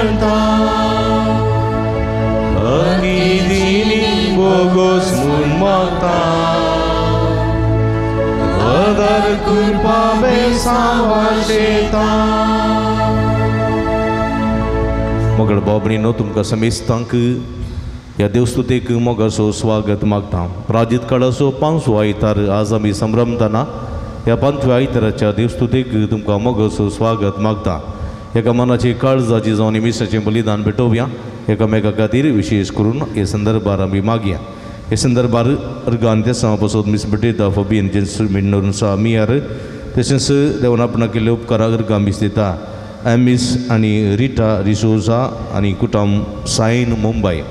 मानता आनी दिनी बोगोस म्हूण मागता आदार कृपा बेसांव आशेता. मोगळ बाबणीनो तुमकां समेस्तांक ह्या देवस्तुतेक मोगाचो स्वागत मागता. प्राजीत काळाचो पांचवो आयतार आज आमी संभ्रमताना ह्या पांचव्या आयताराच्या देवस्तुतेक तुमकां मोगाचो स्वागत मागता. एका मनाची काळजाची जावन मिसाचें बलिदान भेटोवया एकामेका खातीर विशेश करून हे संदर्भार आमी मागया. हे संदर्भार अर्गान देसां पसोत मिस भेटयता फबीन जेन्स मिण्णून सा मियार तशेंच देवान आपणाक केल्ले उपकाराक अर्गां मीस दिता एमिस आनी रिटा रिसोजा आनी कुटुंब सायन मुंबय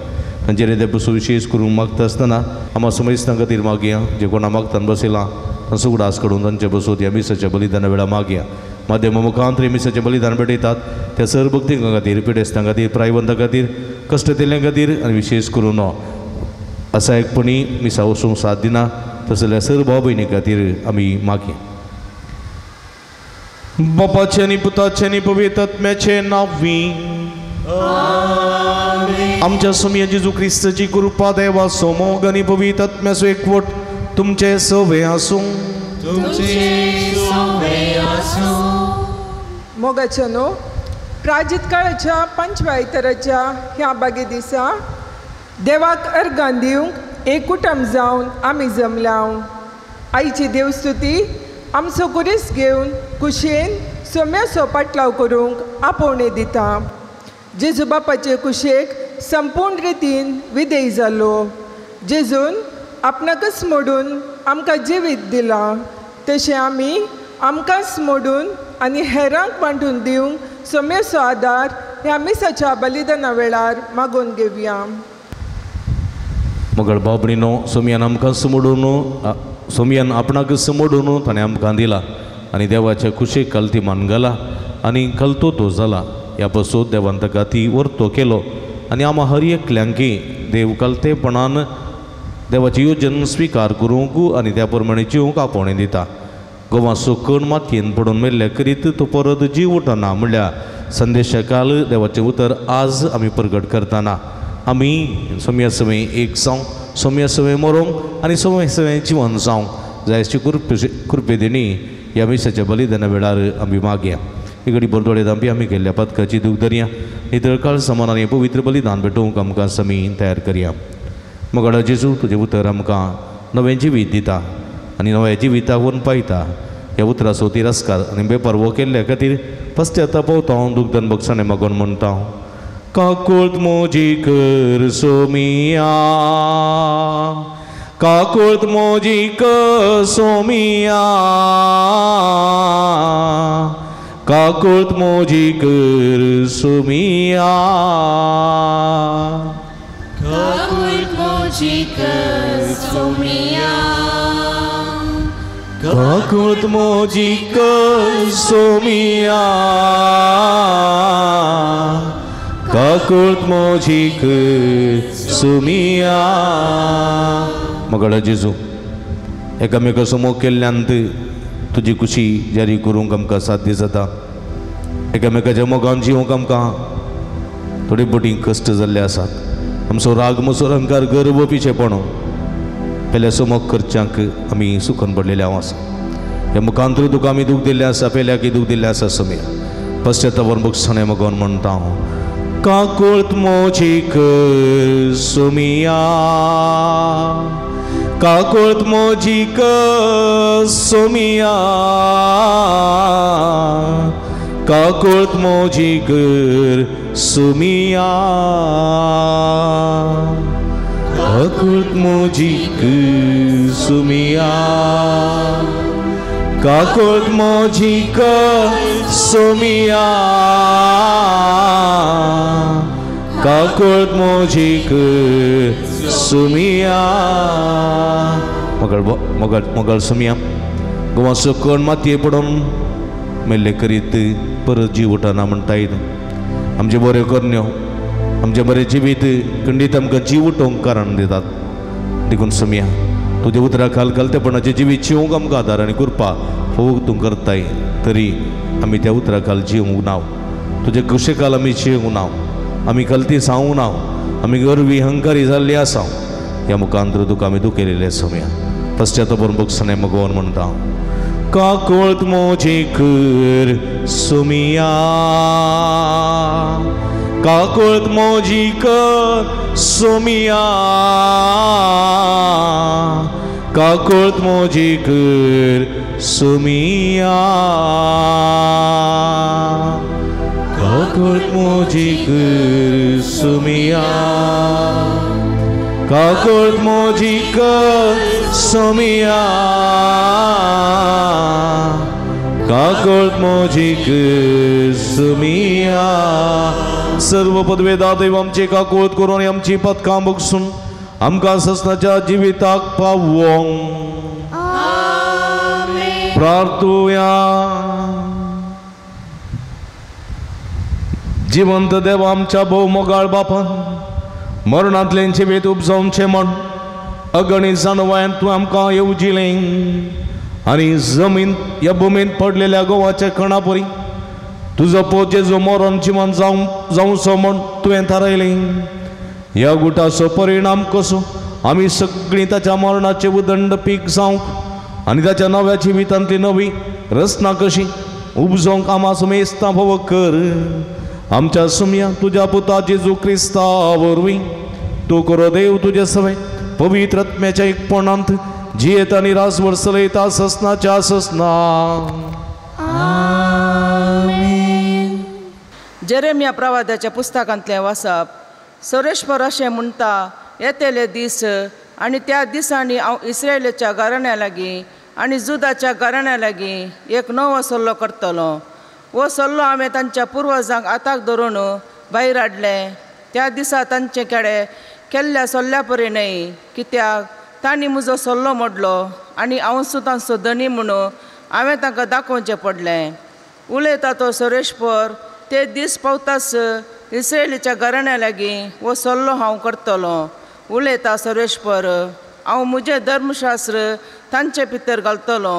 तांचेर ते पसून विशेश करून मागता आसतना आमा समेस्तां खातीर मागया. जे कोणा मागतान बसयलां तांचो उगडास काडून तांचे बसून ह्या मिसाच्या बलिदाना वेळार मागया. माध्यमा मुखांत मिसाचें बलिदान भेटयतात त्या सर भक्तीं खातीर पिडेस्तां खातीर प्रायवंतां खातीर कश्ट दिल्ल्या खातीर आनी विशेश करून असायकपणी मिसा वचूंक साथ दिना तसल्या सर भाव भयणी खातीर आमी मागया. बापाचें आनी पुताचें आनी पवित्र आत्म्याचें नांवी आमच्या सोमया जेजू क्रिस्ताची कृपा देवाचो मोग आनी पवित्र आत्म्याचो एकवट तुमचे सवे आसूं. मोगाच्या न्हू प्राजीत काळाच्या पंचव्या आयताराच्या ह्या बागे दिसा देवाक अर्गां दिवंक एक कुटुंब जावन आमी जमल्या. आयची देवस्तुती आमचो कुरीस घेवन कुशेन सोम्याचो पाटलाव करूंक आपोवणें दिता. जेजू बापाचे कुशेक संपूर्ण रितीन विदेय जालो. जेजून आपणाकच मोडून आमकां जिवीत दिलां तशें आमी आमकांच मोडून आनी हेरांक वांटून दिवंक सोम्याचो आदार ह्या मिसाच्या बलिदाना वेळार मागून घेवया. मगळ बाबणीनो सोमयान आमकां समोडून सोमयान आपणाक समोडून ताणें आमकां दिला आनी देवाच्या कुशेक कलती मान घाला आनी कलतो तो जाला. ह्या पसून देवान ताका ती वर्तो केलो आनी आमा हर एकल्यांकी देव कलतेपणान देवाची योजन स्विकार करूंक आनी त्या प्रमाणे जिवंक आपोवणें दिता. गोवाचो कण मातयेन पडून मेल्ल्या करीत तो परत जीव उठना म्हणल्यार संदेशा काल देवाचें उतर आज आमी प्रगट करतना आमी सोम्या सवय एक जावं सोम्या सवय मरोंक आनी सोम्या सवय जिवन जावंक जाय अशी कृपे दिणी ह्या मिसाच्या बलिदाना वेळार आमी मागया. इगडी बोरदोळे दांपी आमी केल्ल्या पदकाची दूख धरया नितळ काळ समान आनी पवित्र बलिदान भेटोवंक आमकां समी तयार करया. मगडा जेजू तुजें उतर आमकां नवें जिवीत दिता आनी नव्या जिविताक व्हरून पायता. ह्या उतराचो तिरस्कार आनी बेपर्वो केल्ल्या खातीर पश्चाताप पावता हांव दुग्धन बक्षाणें मागून म्हणटा काकुळत मोजी कर सोमिया काकुळत मोजी कर सोमिया काकुळत मोजी कर सोमिया काकुळत मोजी कर सोमिया काकुळत मोजी कर सोमिया काकुळत मोजी कर सोमिया. मगळा जेजू एकामेकाचो मोग केल्ल्यान तुजी खुशी जारी करूंक आमकां साध्य जाता. एकामेकाच्या मोगान जिवंक आमकां थोडी बोटी कश्ट जाल्ले आसात. आमचो राग मसो अहंकार गर्व पिशेपण पेल्याचो मोग करच्यांक आमी सुखन पडलेले हांव आसा. ह्या मुखांतर तुका आमी दूख दिल्लें आसा पेल्याक दूख दिल्लें आसा समिया पश्चातावर बक्षाणें मागून म्हणटा हांव काकुळत मोजी कर सोमिया काकुळत मोजी कर सोमिया काकुळत मोजी कर सोमिया काकुळत मोजी कर सोमिया काकुळत मोजी कर सोमिया काकुळत मोजी कर सोमिया. मगळ मगळ मगळ सोमिया गोवाचो कण मातये पडून मेल्ले करीत परत जीव उठना म्हणटा येत. आमचें बऱ्यो करण्यो आमचें बरें जिवीत खंडीत आमकां जीव उठोवंक कारण दितात. देखून सोमिया तुज्या उतरा खाल घालतेपणाचें जिवीत जिवंक आमकां आदार आनी कृपा फोग तूं करताय तरी आमी त्या उतरा खाल जिवंक ना, तुजे कुशे खाल आमी जिवंक ना. आमी कलती सांगू ना, आमी गर्वी हंकारी जाल्ली आसा। ह्या मुखांतर तुका आमी दुखेलेले सोम्या पश्चातापून बक्षणे मगोवन म्हणटा काकुळत मोजी कर सोमिया, काकुळत मोजी कर सोमिया, काकुळत मोजी कर सोमिया, काकुळत मोजी कर सोमिया, काकुळत मोजी कर सोमिया, काकुळत मोजी कर सोमिया। सर्व पदवेदा देव आमचे काकुळत करून आमची पदकां बक्षून आमकां ससनाच्या जिविताक पावोंक प्रार्थुया। जिवंत देव आमच्या भोव मोगाळ बापान मरणांतलें जिवीत उपजावचें म्हण अगणीत जाणवायन तूं आमकां येवजिलें आनी जमीन ह्या भुमींत पडलेल्या गोवाच्या कणा परी तुजो पोत जेजू मरण जिवन जावचो म्हण तुवें थारायलें। ह्या गुटाचो परिणाम कसो आमी सगळीं ताच्या मरणाचें उदंड पीक जावंक आनी ताच्या नव्या जिवितांतली नवी रचना कशी उपजोवंक आमा सुमेस्तां भोव कर। आमच्या सुमया तुज्या पुता जेजू क्रिस्ता वरवीं तूं करो देव तुजे सवे पवित्र आत्म्याच्या एकपणांत जियेत आनी रासभर चलयता ससनाच्या ससना। जेरेमिया प्रवादाच्या पुस्तकांतलें वाचप। सर्वेश्वर अशें म्हणटा, येतले दीस आनी त्या दिसांनी हांव इस्रायलाच्या घराण्या लागीं आनी जुदाच्या घराण्या लागीं एक नवो सल्लो करतलो। हो सल्लो हांवें तांच्या पुर्वजांक हाताक धरून भायर हाडलें त्या दिसा तांचे कडेन केल्ल्या सल्ल्या परी न्हय, कित्याक तांणी म्हजो सल्लो मोडलो आनी हांव तांचो धनी म्हणून हांवें तांकां दाखोवचें पडलें। उलयता तो सर्वेश्वर, ते दीस पावताच इस्रायलीच्या घराण्या लागीं हो सल्लो हांव करतलो। उलयता सर्वेश्वर, हांव म्हजें धर्मशास्त्र तांचे भितर घालतलो,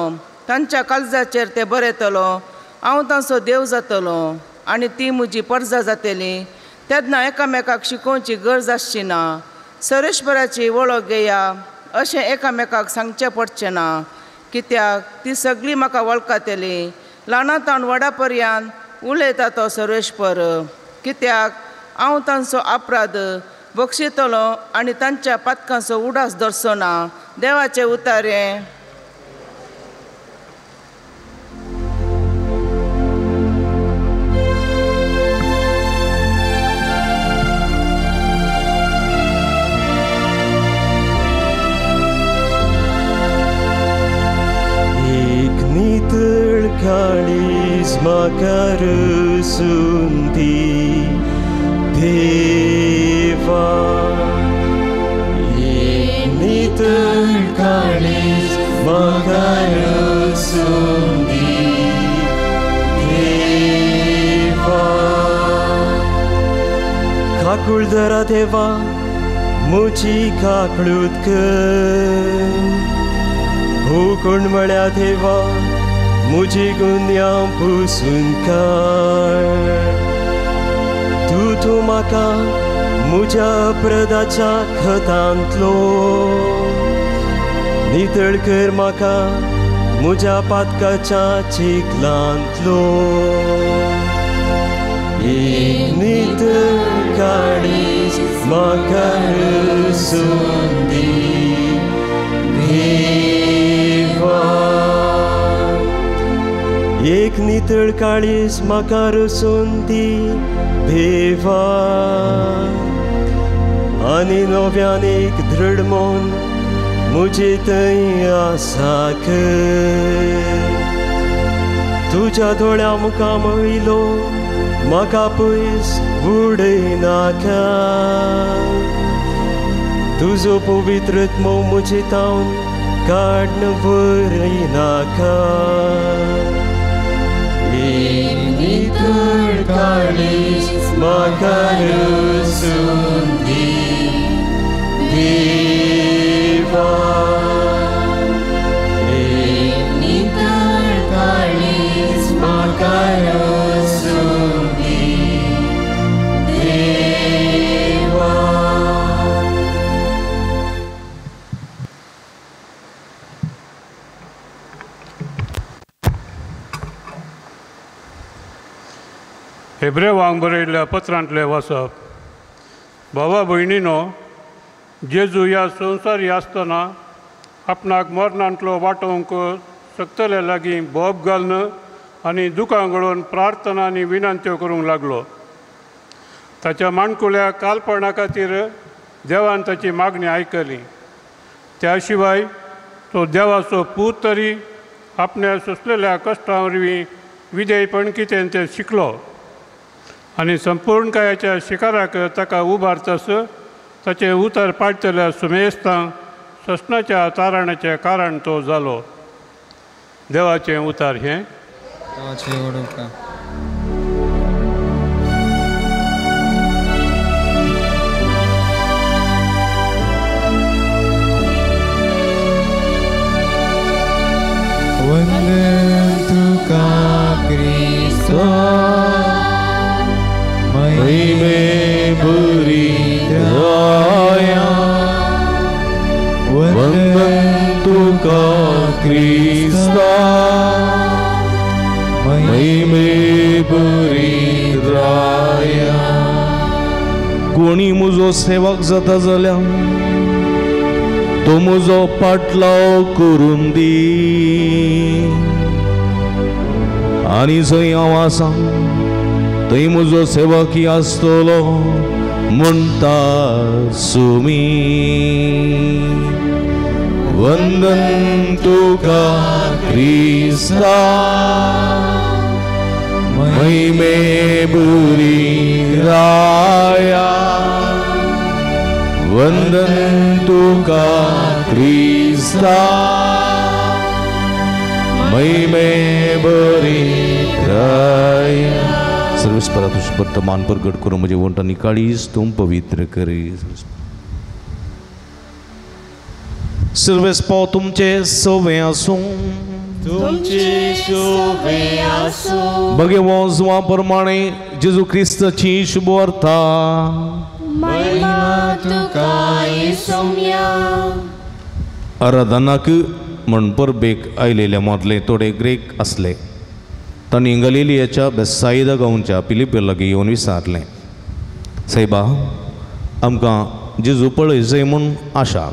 तांच्या काळजाचेर तें बरयतलो, हांव तांचो देव जातलो आनी ती म्हजी परजा जातली। तेन्ना एकामेकाक शिकोवची गरज आसची ना, सर्वेश्वराची वळख घेया अशें एकामेकाक सांगचें पडचें ना, कित्याक ती सगळीं म्हाका वळखतली, ल्हाना तावन व्हडा पर्यंत उलयता तो सर्वेश्वर। कित्याक हांव तांचो अपराध बक्षितलो आनी तांच्या पातकांचो उडास धरचो ना। देवाचे उतारे। एक नितळ काळीज म्हाका रसून दी देवा, एक नितळ काळीज म्हाका रसून दी देवा। काकूळ धरा देवा म्हजी काकळूत कर, हो कोण म्हळ्या देवा म्हजी गुन्यांव पुसून काड। तूं तूं म्हाका म्हज्या अपराधाच्या खतांतलो नितळ कर, म्हाका म्हज्या पातकाच्या चिखलांतलो। एक नितळ काळीज म्हाका रसून दी देवा, एक नितळ काळीज म्हाका रसून दी देवा। आनी नव्यान एक दृढ मन म्हजे थंय आसा कर, तुज्या दोळ्या मुखा वयलो म्हाका पयस उडयनाका, तुजो पवित्र आत्मो म्हजे तावन काडन व्हरयनाका। एक नितळ काळीज म्हाका रसून दी देवा, एक नितळ काळीज म्हाका रसून दी देवा। हेब्रेवांक बरयल्ल्या पत्रांतलें वाचप. भावा भयणीनो, जेजू ह्या संवसारी आसतना आपणाक मरणांतलो वाटोवंक शकतल्या लागीं बोब घालून आनी दुकां गळोवन प्रार्थना आनी विनंत्यो करूंक लागलो. ताच्या माणकुल्या कालपणा खातीर देवान ताची मागणी आयकली. त्या शिवाय तो देवाचो पूत तरी आपल्या सोंसलेल्या कश्टां वरवीं विधेयपण कितें तें शिकलो आनी संपूर्णकायाच्या शिकाराक ताका उबारतस ताचें उतर पाडटल्या सुमेस्तां ससनाच्या तारणाचें कारण तो जालो. देवाचें उतार हें. वंदन तुका क्रिस्ता महिमे भरीत राया, वंदन तुका क्रिस्ता महिमे भरीत राया. कोणी मुजो सेवक जाता जाल्यार तो मुजो पाटलाव करून दी, आनी जंय हांव आसा थंय मुजो सेवकी आसतलो म्हणटा सुमी. वंदन तुका क्रिस्ता महिमे भरीत राया, वंदन तुका क्रिस्ता महिमे भरीत राया. सर्वेस्परा तुझ वर्तमान प्रगट करून म्हजे वंट आनी काळीज तूं पवित्र करी. सर्वेस्पा तुमचे सवे आसूं, तुमचे शोभे आसूं. भगवान जुआ प्रमाणे जेजू क्रिस्ताची शुभवार्ता. महिमा तुका येसुम्या. आराधनाक म्हण परबेक आयलेल्या मदले थोडे ग्रेक आसले. तांणी गलिलियाच्या बेसायदा गांवच्या पिलिपे लागीं येवन विचारलें, सायबा आमकां जेजू पळय जाय म्हूण आशा.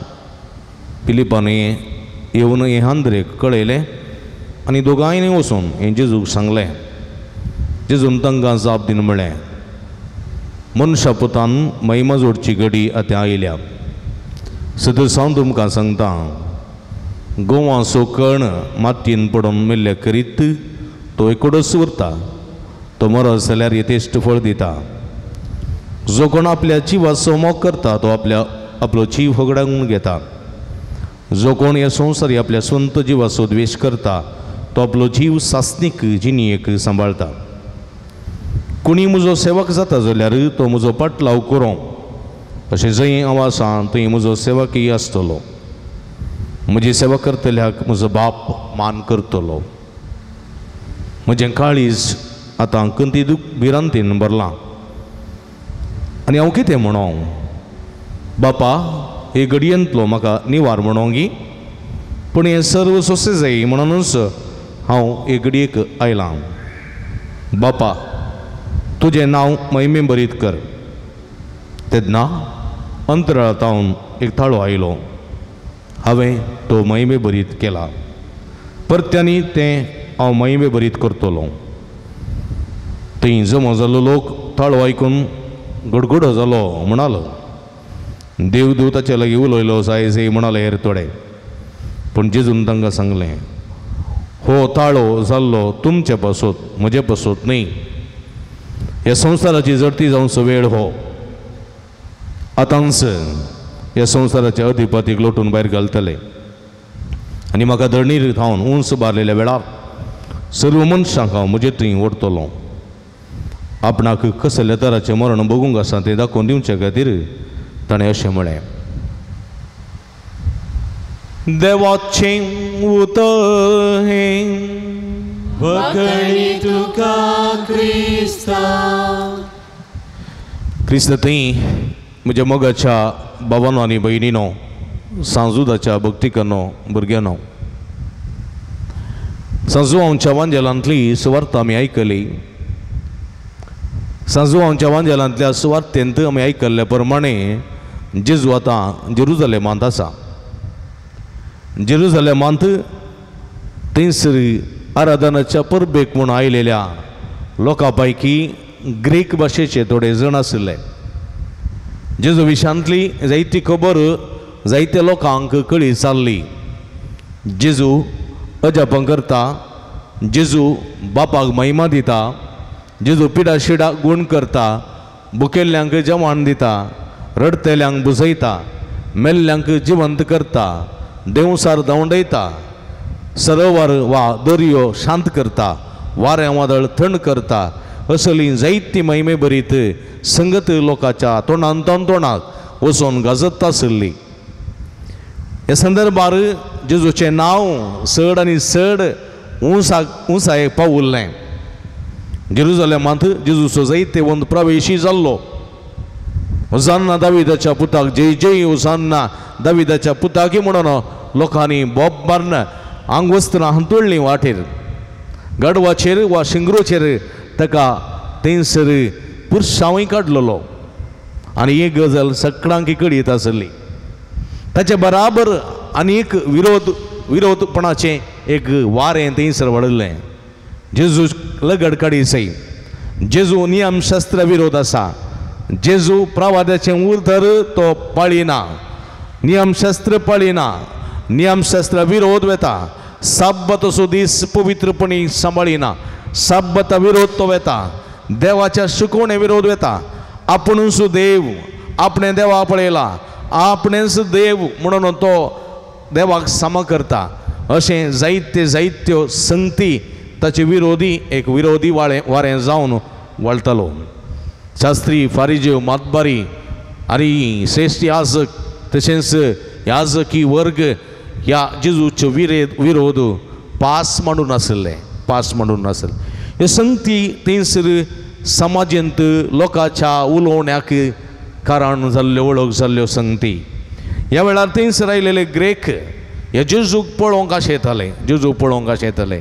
पिलिपान येवन हें आंद्रेक कळयलें आनी दोगांयनी वचून हें जेजूक सांगलें. जेजून तांकां जाप दिवन म्हळें, मनशा पुतान महिमा जोडची घडी आतां आयल्या. सदर हांव तुमकां सांगता, गोवाचो कण मातयेन पडून मेल्ले करीत तो एकोडोच उरता, तो मरत जाल्यार यथेश्ट फळ दिता. जो कोण आपल्या जिवाचो मोग करता तो आपल्या आपलो जीव होगडावन घेता. जो कोण ह्या संवसारी आपल्या स्वंत जिवाचो द्वेश करता तो आपलो जीव सासणीक जिणेक सांबाळता. कोणी म्हजो सेवक जाता जाल्यार तो म्हजो पाटलाव करूं, अशें जंय हांव आसा थंय म्हजो सेवकय आसतलो. म्हजी सेवा करतल्याक म्हजो बाप मान करतलो. म्हजें काळीज आतां खंती दुख भिरांतीन भरलां आनी हांव कितें म्हणों, बापा हे घडयेंतलो म्हाका निवार म्हणोंगी, पूण हें सर्व सोंसें जाय म्हणूनच हांव हे घडयेक आयलां. बापा तुजें नांव महिमे भरीत कर. तेन्ना अंतराळांत एक थाळो आयलो, हांवें तो महिमे भरीत केला, परत्यांनी तें हांव महिमे भरीत करतलो. थंय जमो जाल्लो लोक थाळो आयकून गडगडो जालो, म्हणालो देवदूताचे लागीं उलयलो जाय जाय म्हणाले हेर थोडे. पूण जेजून तांकां सांगलें, हो ताळो जाल्लो तुमचे पासत, म्हजे पासत न्हय. ह्या संवसाराची जडती जावचो वेळ हो. आतांच ह्या संवसाराच्या अधिपतीक लोटून भायर घालतले आनी म्हाका धरणीर थावन उंच बारलेल्या वेळार सर्व मनशांक हांव म्हजे थंय ओडटलो. आपणाक कसल्या तराचें मरण भोगूंक आसा तें दाखोवन दिवचे खातीर ताणें अशें म्हळें, देवाचें उतर हें वखणी तुका क्रिस्ता. क्रिस्त थंय म्हज्या मोगाच्या बाबानो आनी भयणीनो, सांजुदाच्या भक्तिकांनो, भुरग्यांनो, सांजू आमच्या वांजेलांतली सुवार्ता आमी आयकली. सांजुआंच्या वांजेलांतल्या सुवातेंत आमी आयकल्ले प्रमाणे जेजू आतां जेरुजलेमांत आसा. जेरुजलेमांत थंयसर आराधनाच्या परबेक म्हूण आयलेल्या लोकां पैकी ग्रीक भाशेचे थोडे जण आशिल्ले. जेजू विशांतली जायती खबर जायत्या लोकांक कळी चालली. जेजू अजापां करता, जेजू बापाक महिमा दिता, जेजू पिडा शिडा गूण करता, भुकेल्ल्यांक जेवण दिता, रडतेल्यांक बुजयता, मेल्ल्यांक जिवंत करता, देंवसार धांवडयता, सरोवर वा दर्यो शांत करता, वारें वादळ थंड करता. असली जायती महिमे भरीत संगत लोकांच्या तोंडान तोंडाक वचून गाजत आशिल्ली. ह्या संदर्भार जेजूचें नांव चड आनी चड उंचाक उंचायेक पावुल्लें. जेरुजलेमांत जेजूचो जायतेवंत प्रवेशी जाल्लो. होसान्ना दाविदाच्या पुताक जय जय, होसान्ना दाविदाच्या पुताकी म्हणून लोकांनी बोब मारून आंग वस्त्रां हांतुळ्ळीं वाटेर. गाडवाचेर वा शिंगरोचेर ताका थंयसर पुरसांवूय काडलेलो आनी ही गजाल सगळ्यांक कळीत आसली. ताचे बराबर आनी एक विरोधपणाचें एक वारें थंयसर वाडिल्लें. जेजू लगड काडी सई, जेजू नियमशास्त्र विरोध आसा, जेजू प्रवादाचें उतर तो पाळिना, नियमशास्त्र पाळिना, नियमशास्त्र विरोध वेता, साब्बताचो दीस पवित्रपणी सांबाळिना, साब्बता विरोध तो वेता, देवाच्या शिकवणे विरोध वेता. आपुणूच देव, आपणें देवा पळयला, आपणेंच देव म्हणून तो देवाक सामा करता. अशें जायते जायत्यो संगती ताचे विरोधी एक विरोधी वारें जावन वळटालो. शास्त्री, फारिजेव, मातबारी आनी श्रेश्ठ याजक तशेंच याजकी वर्ग ह्या जेजूच्यो विरोध पास मांडून आशिल्ले, पास मांडून नासले. ह्यो संगती थंयसर समाजेंत लोकांच्या उलोवण्याक कारण जाल्ल्यो, वळख जाल्ल्यो संगती. ह्या वेळार थंयसर आयलेले ग्रेक हे जेजूक पळोवंक आशेताले, जेजूक पळोवंक आशेताले.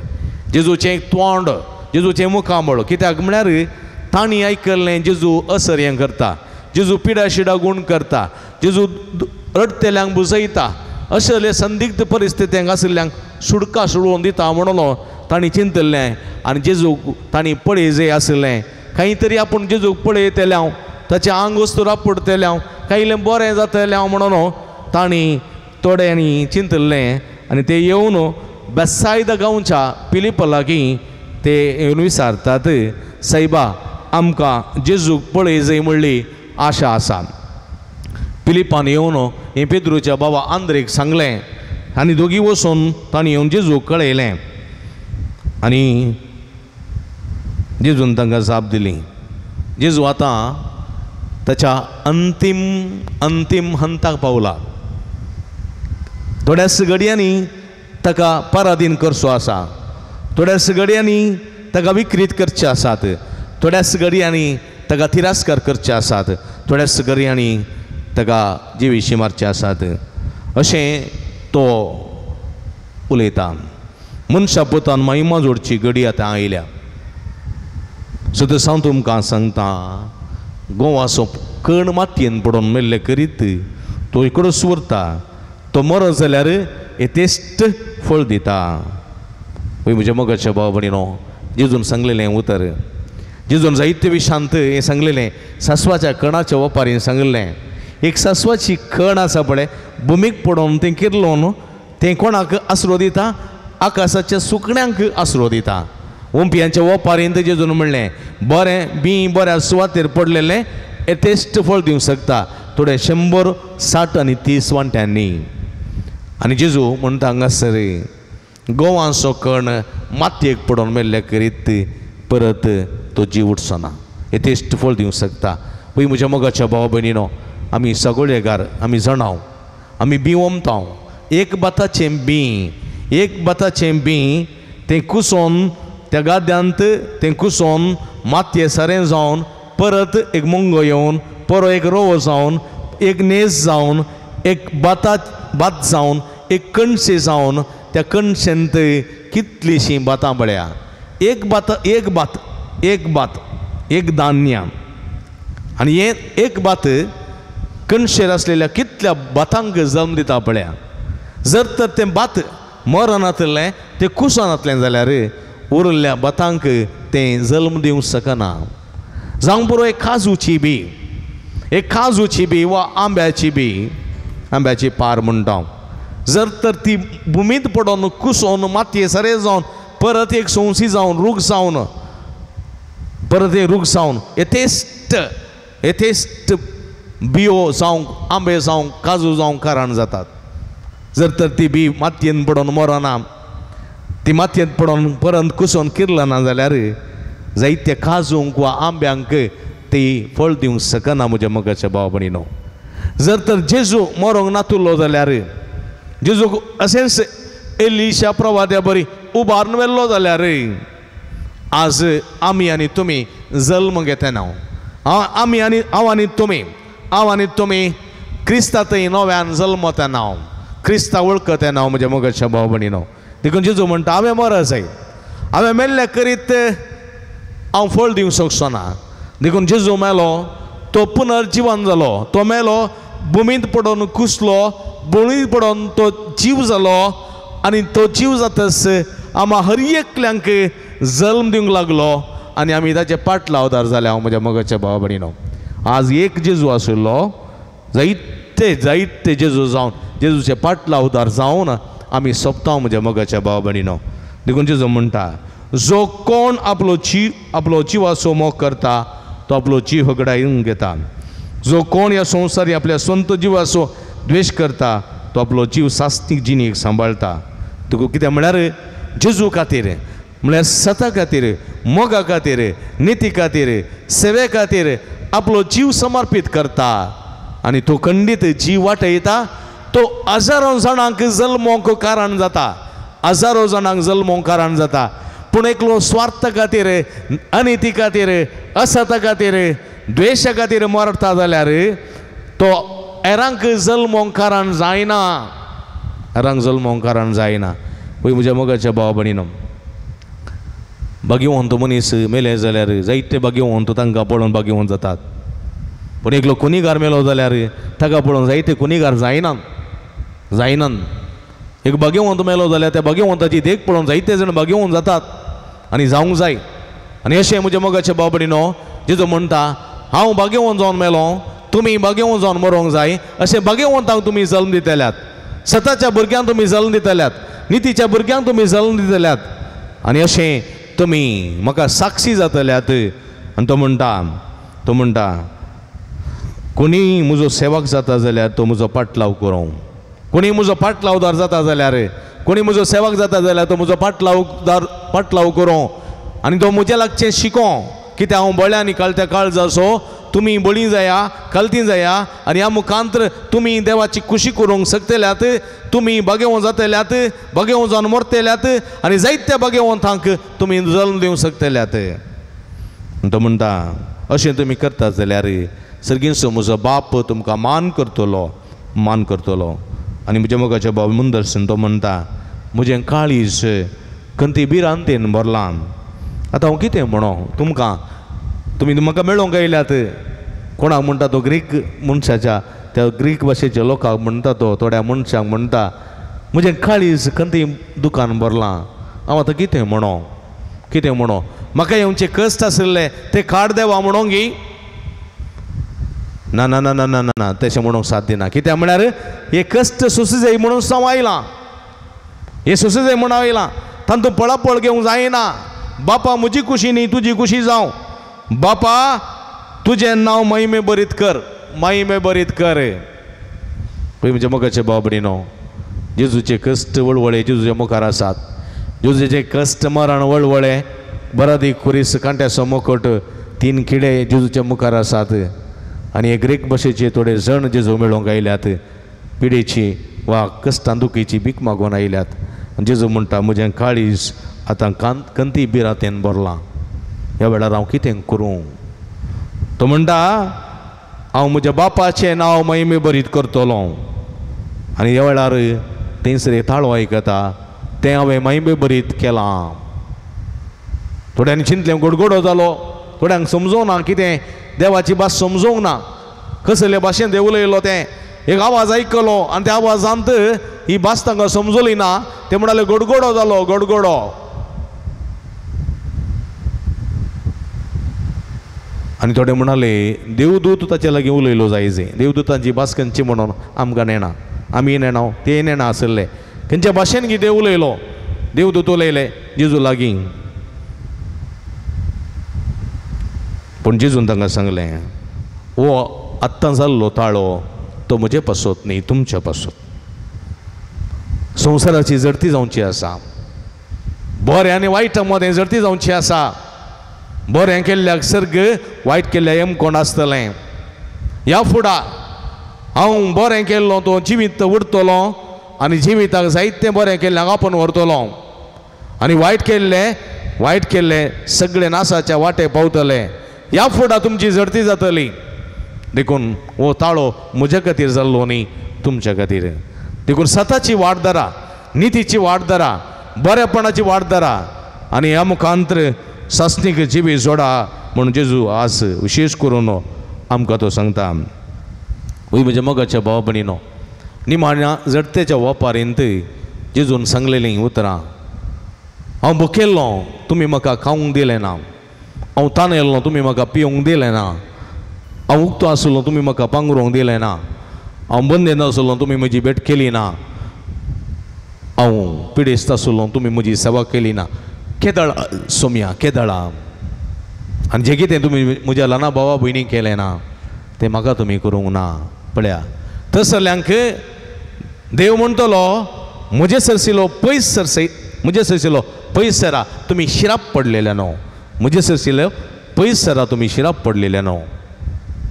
जेजूचें तोंड, जेजूचें मुखामळ, कित्याक म्हळ्यार तांणी आयकल्लें जेजू असर्यें करता, जेजू पिडा शिडा गूण करता, जेजू रडतेल्यांक बुजयता, असले संदिग्ध परिस्थितींक आशिल्ल्यांक सुडका सोडोवन दिता म्हणून तांणी चिंतल्लें. आनी जेजूक तांणी पळय जाय आशिल्लें, खंय तरी आपूण जेजूक पळयतलें हांव, ताचें आंग वस्तू रापडटलें हांव, कांयलें बरें जातलें हांव म्हणून तांणी थोड्यांनी चिंतल्लें. आनी ते येवन बेसायदा गांवच्या पिलिपा लागीं ते येवन विचारतात, सायबा आमकां जेजूक पळय जाय म्हणली आशा आसा. पिलिपान येवन हें पेद्रूच्या बाबा आंद्रेक सांगलें आनी दोगी वचून तांणी येवन जेजूक कळयलें. आनी जेजून तांकां जाप दिली. जेजू आतां ताच्या अंतीम अंतीम हंताक पावला. थोड्याच घडयांनी ताका पराधीन करचो आसा, थोड्याच घडयांनी ताका विक्रीत करचे आसात, थोड्याच घडयांनी ताका तिरस्कार करचे आसात, थोड्याच घडयांनी ताका जिविशी मारचे आसात, अशें तो उलयता. मनशा पुतान महिमा जोडची घडी आतां आयल्या. सो हांव तुमकां सांगता, गोवाचो कण मातयेन पडून मेल्ले करीत तो इकडूच उरता, तो मरत जाल्यार येतेश्ट फळ दिता. वय म्हज्या मोगाच्या भाव भयणीनो, जेजून सांगलेलें उतर, जेजून जायते विशांत हें सांगलेलें, सासवाच्या कणाच्या वपारीन सांगलें. एक सासवाची कण आसा पळय, भुमीक पडून तें किरलोन तें कोणाक आसरो दिता, आकाशाच्या सुकण्यांक आसरो दिता. ओंपयांच्या वपारीन जेजून म्हणलें, बरें बी बऱ्या सुवातेर पडलेलें येतेश्ट फळ दिवंक शकता, थोडे 100, 60 आनी 30 वांट्यांनी. आनी जेजू म्हणटा हांगासर गोवांचो कण मातयेक पडून मेल्ले करीत परत तो जीव उठचो ना, येतेश्ट फळ दिवंक शकता. पळय म्हज्या मोगाच्या भाव भयणीनो, आमी सगळेगार, आमी जाणाव, आमी बी ओमताव. एक भाताचें बी, एक भाताचें बी तें कुसोन त्या गाद्यांत तें कुसोन मातये सारें जावन परत एक मुंगो येवन, परत एक रोवो जावन, एक नेस जावन, एक भात जावन, एक कणशे जावन, त्या कणशेंत कितलीशीं भातां पळया. एक भात, एक भात, एक भात, एक धान्य आनी हें एक भात कणशेर आसलेल्या कितल्या भातांक जल्म दिता पळया. जर तर तें भात मरनातलें तें कुसनातलें जाल्यार उरिल्ल्या भातांक तें जल्म दिवंक शकना. जावं पुरो एक काजूची बी, एक काजूची बी वा आंब्याची बी, आंब्याची पार म्हणटा, जर तर ती भुमींत पडोन कुसोन मातये सरे जावन परत एक सोंसी जावन रूख जावन परत एक रूख जावन येथेश्ट येथेश्ट बियो जावंक आंबे जावंक काजू जावंक कारण जातात. जर तर ती बी मातयेन पडोन मरना, ती मातयेंत पडोन परत कुसोन किरलना जाल्यार जायते काजूंक वा आंब्यांक ती फळ दिवंक शकना म्हज्या मोगाच्या भाव भयणीनो. जर तर जेजू मरोंक नातुल्लो जाल्यार, जेजूक अशेंच एलिशा प्रवाद्या बरी उबारून व्हेल्लो जाल्यार आज आमी आनी तुमी जल्म घेतना, आमी आनी हांव आनी तुमी, हांव आनी तुमी क्रिस्ता थंय नव्यान जल्मतना, क्रिस्ता वळखतना म्हज्या मोगाच्या भाव भयणीनो. देखून जेजू म्हणटा हांवें मरत जाय, हांवें मेल्ल्या करीत हांव फळ दिवंक शकचो ना. देखून जेजू मेलो, तो पुनर्जिवन जालो, तो मेलो भुमींत पडोन कुसलो, भुमींत पडोन तो जीव जालो आनी तो जीव जातच आमा हर एकल्यांक जल्म दिवंक लागलो आनी आमी ताचे पाटलावदार जाले. हांव म्हज्या मोगाच्या भावा भयणीनो, आज एक जेजू आशिल्लो, जायते जायते जेजू जावन जेजूचे पाटलावदार जावन आमी सोंपता म्हज्या मोगाच्या भावा भयणीनो. देखून जेजू म्हणटा जो कोण आपलो जीव आपलो जिवाचो मोग करता तो आपलो जीव हगडावन घेता. जो कोण ह्या संवसारी आपल्या स्वंत जिवाचो द्वेश करता तो आपलो जीव सास्तीक जिणेक सांबाळटा. तुका कितें म्हळ्यार जेजू खातीर म्हळ्यार सता खातीर, मोगा खातीर, निती खातीर, सेवे खातीर आपलो जीव समर्पीत करता आनी तो खंडीत जीव वाटयता. तो हजारो जाणांक जल्मोंक कारण जाता, हजारो जाणांक जल्मोंक कारण जाता. पूण एकलो स्वार्थ खातीर, अनिती खातीर, असता खातीर, द्वेशा खातीर मरता जाल्यार तो हेरांक जल्मोंक कारण जायना, हेरांक जल्मोंक कारण जायना. पळय म्हज्या मोगाच्या भाव भयणीनो, भाग्यवंत मनीस मेले जाल्यार जायते भाग्यवंत तांकां पळोवन भाग्यवंत जातात, पूण एकलो कुनिगार मेलो जाल्यार ताका पळोवन जायते कुनिगार जायनात, जायनात. एक भाग्यवंत मेलो जाल्यार त्या भाग्यवंताची देख पळोवन जायते जाण भाग्यवंत जातात आनी जावंक जाय. आनी अशें म्हज्या मोगाच्या भाव भयणीनो, जेजू म्हणटा हांव भाग्यवंत जावन मेलो, तुमी भाग्यवंत जावन मरोंक जाय. अशें भाग्यवंतांक तुमी जल्म दितल्यात, सताच्या भुरग्यांक तुमी जल्म दितल्यात, नितीच्या भुरग्यांक तुमी जल्म दितल्यात आनी अशें तुमी म्हाका साक्षी जातल्यात. आनी तो म्हणटा, तो म्हणटा कोणीय म्हजो सेवक जाता जाल्यार तो म्हजो पाटलाव करूं, कोणी म्हजो पाटलावदार जाता जाल्यार, कोणी म्हजो सेवक जाता जाल्यार तो म्हजो पाटलावदार पाटलाव करूं आनी तो म्हज्या लागचें शिकों. कित्याक हांव बळ्या आनी कालत्या काळजाचो, तुमी बळी जाया, कालती जाया आनी ह्या मुखांतर तुमी देवाची खुशी करूंक शकतल्यात, तुमी भाग्यवंत जातल्यात, भाग्यवंत जावन मरतल्यात आनी जायत्या भाग्यवंतांक तुमी जल्म दिवंक शकतल्यात. तो म्हणटा अशें तुमी करतात जाल्यार सर्गींचो म्हजो बाप तुमकां मान करतलो, मान करतलो. आनी म्हज्या मोगाच्या बाब मुंदरसन तो म्हणटा म्हजें काळीज खंती भिरांतेन भरलां. आतां हांव कितें म्हणो तुमकां, तुमी म्हाका मेळोंक आयल्यात. कोणाक म्हणटा तो ग्रीक मनशाच्या, त्या ग्रीक भाशेच्या लोकांक म्हणटा तो, थोड्या मनशांक म्हणटा म्हजें काळीज खंती दुकान भरलां, हांव आतां कितें म्हणो, कितें म्हणो, म्हाका येवचे कश्ट आशिल्ले ते काड देवा म्हणोंक गी ना ना ना ना ना ना तशें म्हणूंक साध्य ना. कित्याक म्हळ्यार हे कश्ट सोंसूं जाय म्हणून हांव आयलां, हे सोंसूं जाय म्हणून आयलां, तातूंत पळापळ घेवंक जायना. बापा म्हजी खुशी न्ही तुजी खुशी जावं, बापा तुजें नांव महिमे बरीत कर, महिमे बरीत कर. पळय म्हज्या मोगाचे भाव भयणीनो, जेजूचे कश्ट वळवळे जेजूच्या मुखार आसात. जेजूचे कश्ट मरण वळवळे, बरादी खुरीस कांट्याचो मुखट, तीन किडे जेजूच्या मुखार आसात आनी हे ग्रीक भाशेचे थोडे जण जेजू मेळोवंक आयल्यात, पिडेची वा कश्टां दुखीची भीक मागून आयल्यात. जेजू म्हणटा म्हजें काळीज आतां कंती बिरातेन भरलां, ह्या वेळार हांव कितें करूं? तो म्हणटा हांव म्हज्या बापाचें नांव महिमे बरीत करतलो. आनी ह्या वेळार थंयसर एक ताळो आयकता, तें हांवें महिमे बरीत केलां. थोड्यांनी चिंतलें गोडगोडो जालो, थोड्यांक समजोंक ना कितें देवाची भास समजोंक ना, कसले भाशेन देव उलयलो तें. एक आवाज आयकलो आनी त्या आवाजांत ही भास तांकां समजली ना. ते म्हणाले गडगडो जालो, गडगडो. आनी थोडे म्हणाले देवदूत ताचे लागीं उलयलो जायजे. देवदूतांची भास खंयची म्हणून आमकां नेणा, आमी नेणा ते नेणा आसले. खंयच्या भाशेन कितें उलयलो देवदूत उलयले जेजू लागीं. पूण जेजून तांकां सांगलें, हो आत्तां जाल्लो ताळो तो म्हजे पासत न्ही, तुमचे पासत. संवसाराची जडती जावची आसा, बरें आनी वायटा मदें जडती जावची आसा. बरें केल्ल्याक सर्ग, वायट केल्ल्या एम कोण आसतलें. ह्या फुडा हांव बरें केल्लो तो जिवीत उरतलो आनी जिविताक जायतें बरें केल्ल्याक आपूण व्हरतलो, आनी वायट केल्लें वायट केल्लें सगळें नासाच्या वाटे पावतले. ह्या फुडा तुमची जडती जातली. देखून हो ताळो म्हज्या खातीर जाल्लो न्ही, तुमच्या खातीर. देखून सताची वाट धरा, नितीची वाट धरा, बरेपणाची वाट धरा आनी ह्या मुखांतर सासणीक जिवी जोडा म्हणून जेजू आज विशेश करून आमकां तो सांगता. वय म्हज्या मोगाच्या भाव भयणीनो, निमाण्या जडतेच्या वपारींत जेजून सांगलेलीं उतरां, हांव भुकेल्लो तुमी म्हाका खावंक दिलें ना, हांव तानेल्लो तुमी म्हाका पिवंक दिलें ना, हांव उक्तो आसलो तुमी म्हाका पांगरूंक दिलें ना, हांव बंदेन आसलो तुमी म्हजी भेट केली ना, हांव पिडेस्त आसलो तुमी म्हजी सेवा केली ना. केदळा सोम्या, केदळा. आनी जें कितें तुमी म्हज्या ल्हाना भावा भयणीक केलें ना तें म्हाका तुमी करूंक ना. पळया तसल्यांक देव म्हणटलो म्हजे सरसिलो पयस सरसय, म्हजे सरसिलो पयस सरा तुमी शिराप पडलेले न्हू, म्हजे सरसिलो पयस सरा तुमी शिराप पडलेले न्हू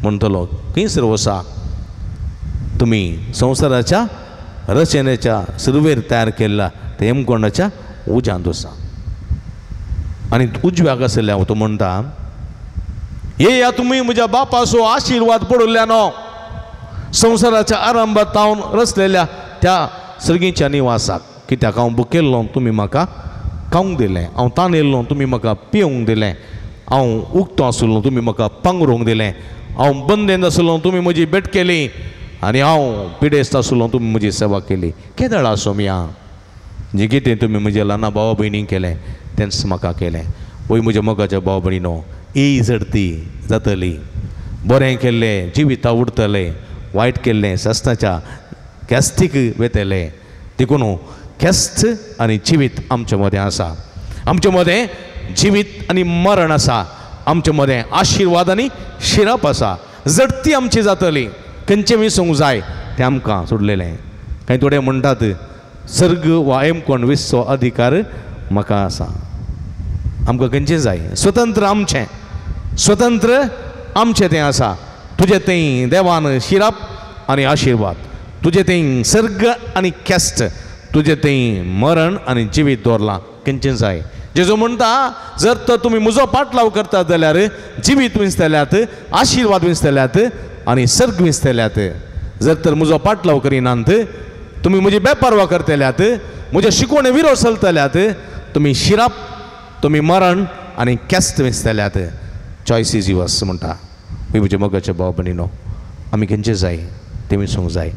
म्हणटलो. खंयसर वसा तुमी संवसाराच्या रचनेच्या सुरवेर तयार केल्ल्या ते हेमकोंडाच्या उज्यांत वसा. आनी उजव्याक आशिल्ल्या तो म्हणटा, येया तुमी म्हज्या बापाचो आशिर्वाद पडिल्ल्या न्हू, संवसाराच्या आरंभात तावन रचलेल्या त्या सर्गीच्या निवासाक. कित्याक हांव भुकेल्लो तुमी म्हाका खावंक दिलें, हांव तानेल्लो तुमी म्हाका पिवंक दिलें, हांव उक्तो आसलो तुमी म्हाका पांगरूंक दिलें, हांव बंदेन आसलो तुमी म्हजी भेट केली, आनी हांव पिडेस्त आसलो तुमी म्हजी सेवा केली. केदळा सोम्या, जें कितें तुमी म्हज्या ल्हाना भावा भयणीक केलें तेंच म्हाका केलें. वय म्हज्या मोगाच्या भाव भयणीनो, ही जडती जातली. बरें केल्लें जिविता उरतलें, वायट केल्लें सासणाच्या ख्यास्तीक वेतलें. देखून ख्यास्त आनी जिवीत आमचे मदें आसा. आमचे मदें जिवीत आनी मरण आसा, आमचे मदें आशिर्वाद आनी शिरप आसा. जडती आमची जातली. खंयचें विसूंक जाय तें आमकां सोडलेलें. कांय थोडे म्हणटात सर्ग वा एमकोण विसचो अधिकार म्हाका आसा. आमकां खंयचें जाय, स्वतंत्र आमचें, स्वतंत्र आमचें तें आसा. तुजें थंय देवान शिरप आनी आशिर्वाद, तुजें थंय सर्ग आनी ख्यास्त, तुजें थंय मरण आनी जिवीत दवरलां. खंयचें जाय. जेजू म्हणटा जर तर तुमी म्हजो पाटलाव करतात जाल्यार जिवीत विंचतल्यात, आशिर्वाद विंचतल्यात आनी सर्ग विंचतल्यात. जर तर म्हजो पाटलाव करिनात, तुमी म्हजी बेपारवा करतल्यात, म्हज्या शिकवणे विरोध चलतल्यात, तुमी शिरप, तुमी मरण आनी ख्यास्त विंचतल्यात. चॉयस is yours म्हणटा. म्हज्या मोगाच्या भाव भयणीनो, आमी खंयचें जाय तें विसूंक जाय.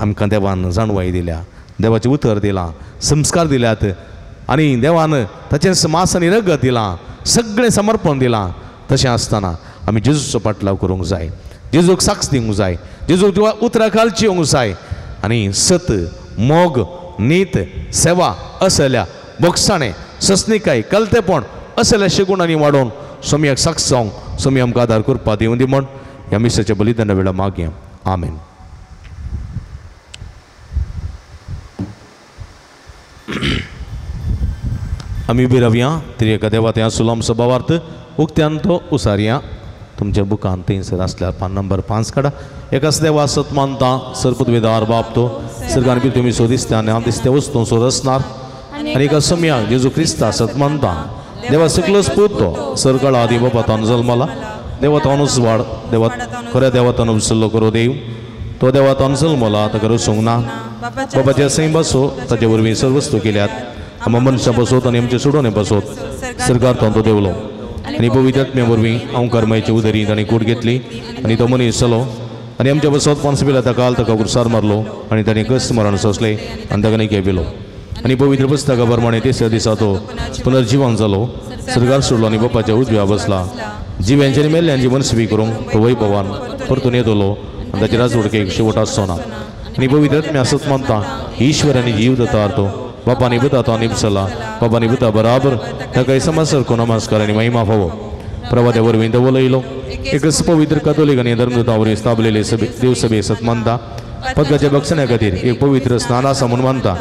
आमकां देवान जाणवाय दिल्या, देवाचें उतर दिलां, संस्कार दिल्यात आनी देवान ताचें मास आनी रगत दिलां, सगळें समर्पण दिलां. तशें आसतना आमी जेजूचो पाटलाव करूंक जाय, जेजूक साक्ष दिवंक जाय, जेजूक उतरां घालची येवंक जाय आनी सत, मोग, नीत, सेवा असल्या बोगसाणें, सस्निकाय, कलतेपण असल्या शिगुणांनी वाडोवन सोमयाक साक्ष जावंक सोमी आमकां आदार करपा दिवं दी म्हण ह्या मिसाच्या बलिदाना वेळार मागया. आमेन. आमी उबी रावया. त्रिएका देवा थंय आसलो आमचो भावार्थ उक्त्यान तो उसारया. तुमच्या बुकान थंयसर आसल्यार पान नंबर 5 काडा. एकाच देवा सत मानता, सरपतवेदार बाप तो सर्गान बी तुमी सो दिसता आनी हांव दिसते वस्तू सो रचणार आनी एका सम्या जेजू क्रिस्ता सत मानता, देवा सकलोच पूत तो सरकाळ आदी बापातान जल्मला, देवतानूच वाड, देवा खऱ्या देवतान विसरलो करो देव तो देवतान जल्मला, ताका रसूंक ना, बाबाच्या सैम बसो, ताचे वरवीं सर्व वस्तू केल्यात, आमकां मनशां बसोत आनी आमचे सोडोवणे बसोत, सरकार तो देवलो आनी पवित्र आत्म्या वरवीं अंकारमायचे उदरी ताणें कूड घेतली आनी तो मनीस जालो आनी आमच्या बसत पानसबेला ताका ताका कुर्सार मारलो आनी ताणें कश्ट मरण सोंसलें आनी ताका निके पिलो आनी पवित्र पुस्तका प्रमाणे तिसऱ्या दिसा तो पुनर्जिवन जालो, स्वर्गार सोडलो आनी बापाच्या उजव्या बसला. जिव्यांचे आनी मेल्ल्यांची मनस्वी करूंक तो वैभवान परतून येतलो आनी ताची राजवडकेक शेवट आसचो ना. आनी पवित्र आत्म्या सत मानता ईश्वर आनी जीव दता तो बापानी बुता तो निपसला बापानी बुता बराबर ताका समजसारको नमस्कार आनी महिमा फावो. प्रवाद्या वरवीं तो उलयलो एकच पवित्र कातोलीक आनी धर्मदूता वरवीं स्थापलेले सभे देवसभे सत मानता. पदकाच्या बक्षण्या खातीर एक पवित्र स्नान आसा म्हूण मानता.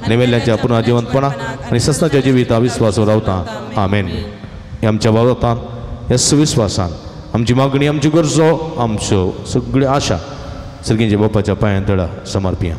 नेवेल्ल्याच्या पुनर्जिवंतपणा आनी सस्नाच्या जिविता विस्वास रावता. आमेन. आमच्या बाबतान ह्या सुविस्वासान आमची मागणी, आमची गरजो, आमच्यो सगळ्यो आशा सर्गींच्या बापाच्या पांयां तळा समर्पिया.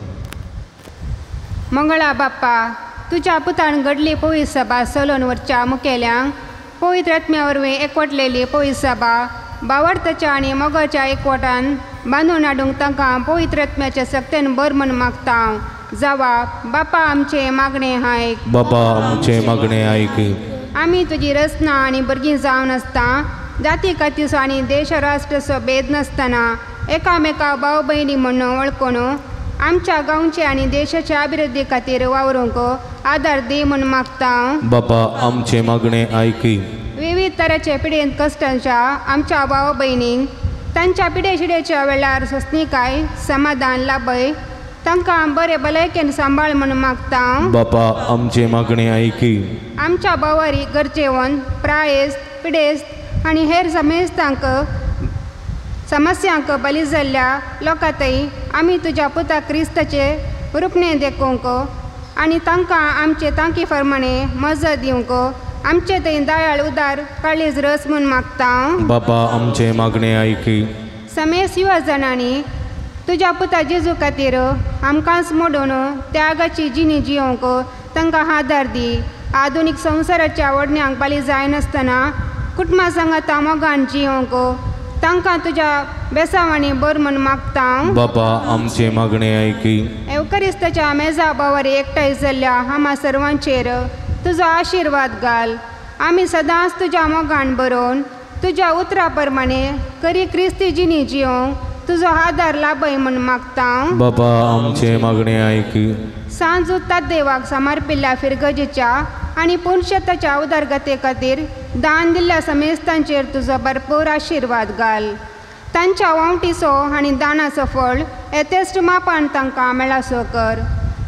मंगळा बाप्पा, तुज्या पुतान घडली पवित्र सभा सलोन वरच्या मुखेल्यांक पवित्र आत्म्या वरवीं एकवटलेली पवित्र सभा बावडताच्या आनी मोगाच्या एकवटान बांदून हाडूंक तांकां पवित्र आत्म्याच्या सक्तेन बर म्हूण मागता हांव. जावा बापा आमचें मागणें आयक. बापा आमचें मागणें आयक. आमी तुजी रचना आनी भुरगीं जावन आसता, जाती कातीचो आनी देश राष्ट्राचो भेद नासतना एकामेका भाव भयणी म्हूण वळखून आमच्या गांवचे आनी देशाच्या अभिवृद्धी खातीर वावरूंक आदार दी म्हूण मागता. बापा आमचें मागणें आयक. विविध तरेचे पिडेंत कश्टांच्या आमच्या भाव भयणींक तांच्या पिडे शिडेच्या वेळार सोंसणीकाय समाधान लाभय, तांकां बरे भलायकेन सांबाळ म्हूण मागता. बापा आमचें मागणें आयक. आमच्या भावारी गरजेवन प्रायेस्त पिडेस्त आनी हेर समेस्तांक समस्यांक बली जाल्ल्या लोकांतय आमी तुज्या पुता क्रिस्ताचे रुपणें देखूंक आनी तांकां आमचे तांकी प्रमाणे मजत दिवंक आमचे थंय दयाळ उदार काळीज रस म्हूण मागता. बापा आमचें मागणें आयक. समेस्त युवा जाणांनी तुज्या पुता जेजू खातीर आमकांच मोडून त्यागाची जिणी जियोंक तांकां आदार दी. आधुनीक संवसाराच्या ओडण्यांक बली जायनासतना कुटुंबा सांगाता मोगान जियोंक तांकां तुज्या बेसावांनी बर म्हूण मागता. बापा आमचें मागणें आयक. एवकरिस्ताच्या मेजा बावार एकठांय जाल्ल्या आमा सर्वांचेर तुजो आशिर्वाद घाल. आमी सदांच तुज्या मोगान बरोवन तुज्या उतरा प्रमाणे खरी क्रिस्ती जिणी जियोंक तुजो आदार लाभय म्हूण मागता. बापा आमचें मागणें आयक. सांजू देवाक समर्पिल्ल्या फिरगजेच्या आनी पुनशताच्या उदरगते खातीर दान दिल्ल्या समेस्तांचेर तुजो भरपूर आशिर्वाद घाल. तांच्या वांवटीचो आनी दानाचो फळ येतेस्ट मापान तांकां मेळासो कर.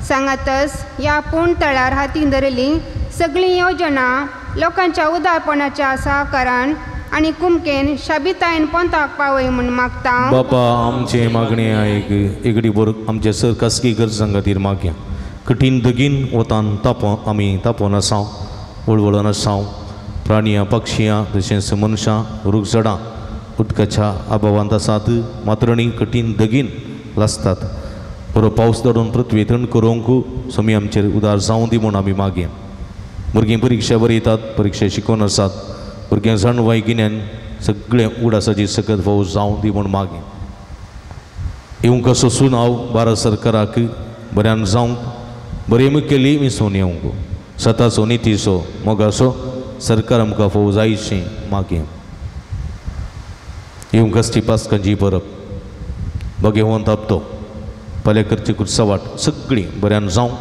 सांगातच ह्या पूण तळार हातीन धरिल्ली सगळीं योजना लोकांच्या उदारपणाच्या सहकारान आनी कुमकेन शाबितायन पोंताक पावय म्हूण मागता. बापा आमचें मागणें आयक. एगडी बोर आमचे सर खासगी गरजां खातीर मागया. कठीण दगीन वतान तापो आमी तापोवन आसा, वळवळून आसा. प्राणियां पक्षियां तशेंच मनशां रुखझडां उदकाच्या अभावांत आसात. मात्रणी कठीण दगीन लासतात. बरो पावस धाडून पृथ्वी थंड करूंक स्वामी आमचेर उदार जावं दी म्हूण आमी मागया. भुरगीं परिक्षा बरयतात, परिक्षा शिकोवन आसात. भुरग्यांक जाणवाय गिन्यान सगळें उडासाची सकत फावो जावं दी म्हूण मागया. येवंक असो सुनाव भारत सरकाराक बऱ्यान जावंक बरें मुखेली मिसोवन येवंक सताचो नितीचो मोगाचो सरकार आमकां फावो जायशी मागया. येवंक आसची पासकांची परब बगेवन तापतो फाल्यां करची कुर्सावाट सगळीं बऱ्यान जावं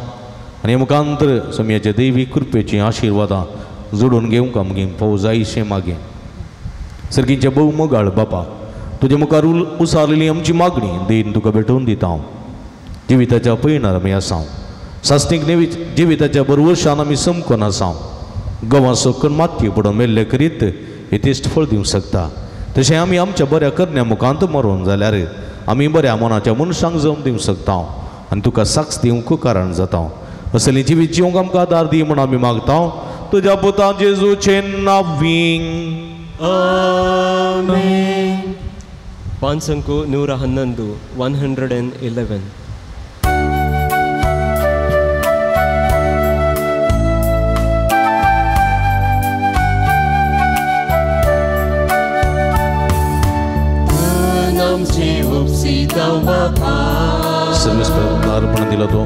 आनी मुखांतर स्वामयाच्या देवी कृपेचीं आशिर्वादां जोडून घेवंक आमगें फावो जायशें मागें. सर्गींचे भोव मोगाळ बापा, तुजे मुखार उसारलेली आमची मागणी देन तुका भेटोवन दिता हांव. जिविताच्या पयणार आमी आसा, सासणीक नेवी जिविताच्या बरवर्शान आमी समकोन आसा. गंवाचो कण मातये पडून मेल्ले करीत येतेश्ट फळ दिवंक शकता. तशें आमी आमच्या बऱ्या करण्या मुखांत मरोन जाल्यार आमी बऱ्या मनाच्या मनशांक जम दिवंक शकता आनी तुका साक्ष दिवंक कारण जाता. असली जिवीत जिवंक आमकां आदार दी म्हूण आमी मागता. तुज्या पुता जेजूचें नांव. आमेन. 511 111. अर्पण दिला तो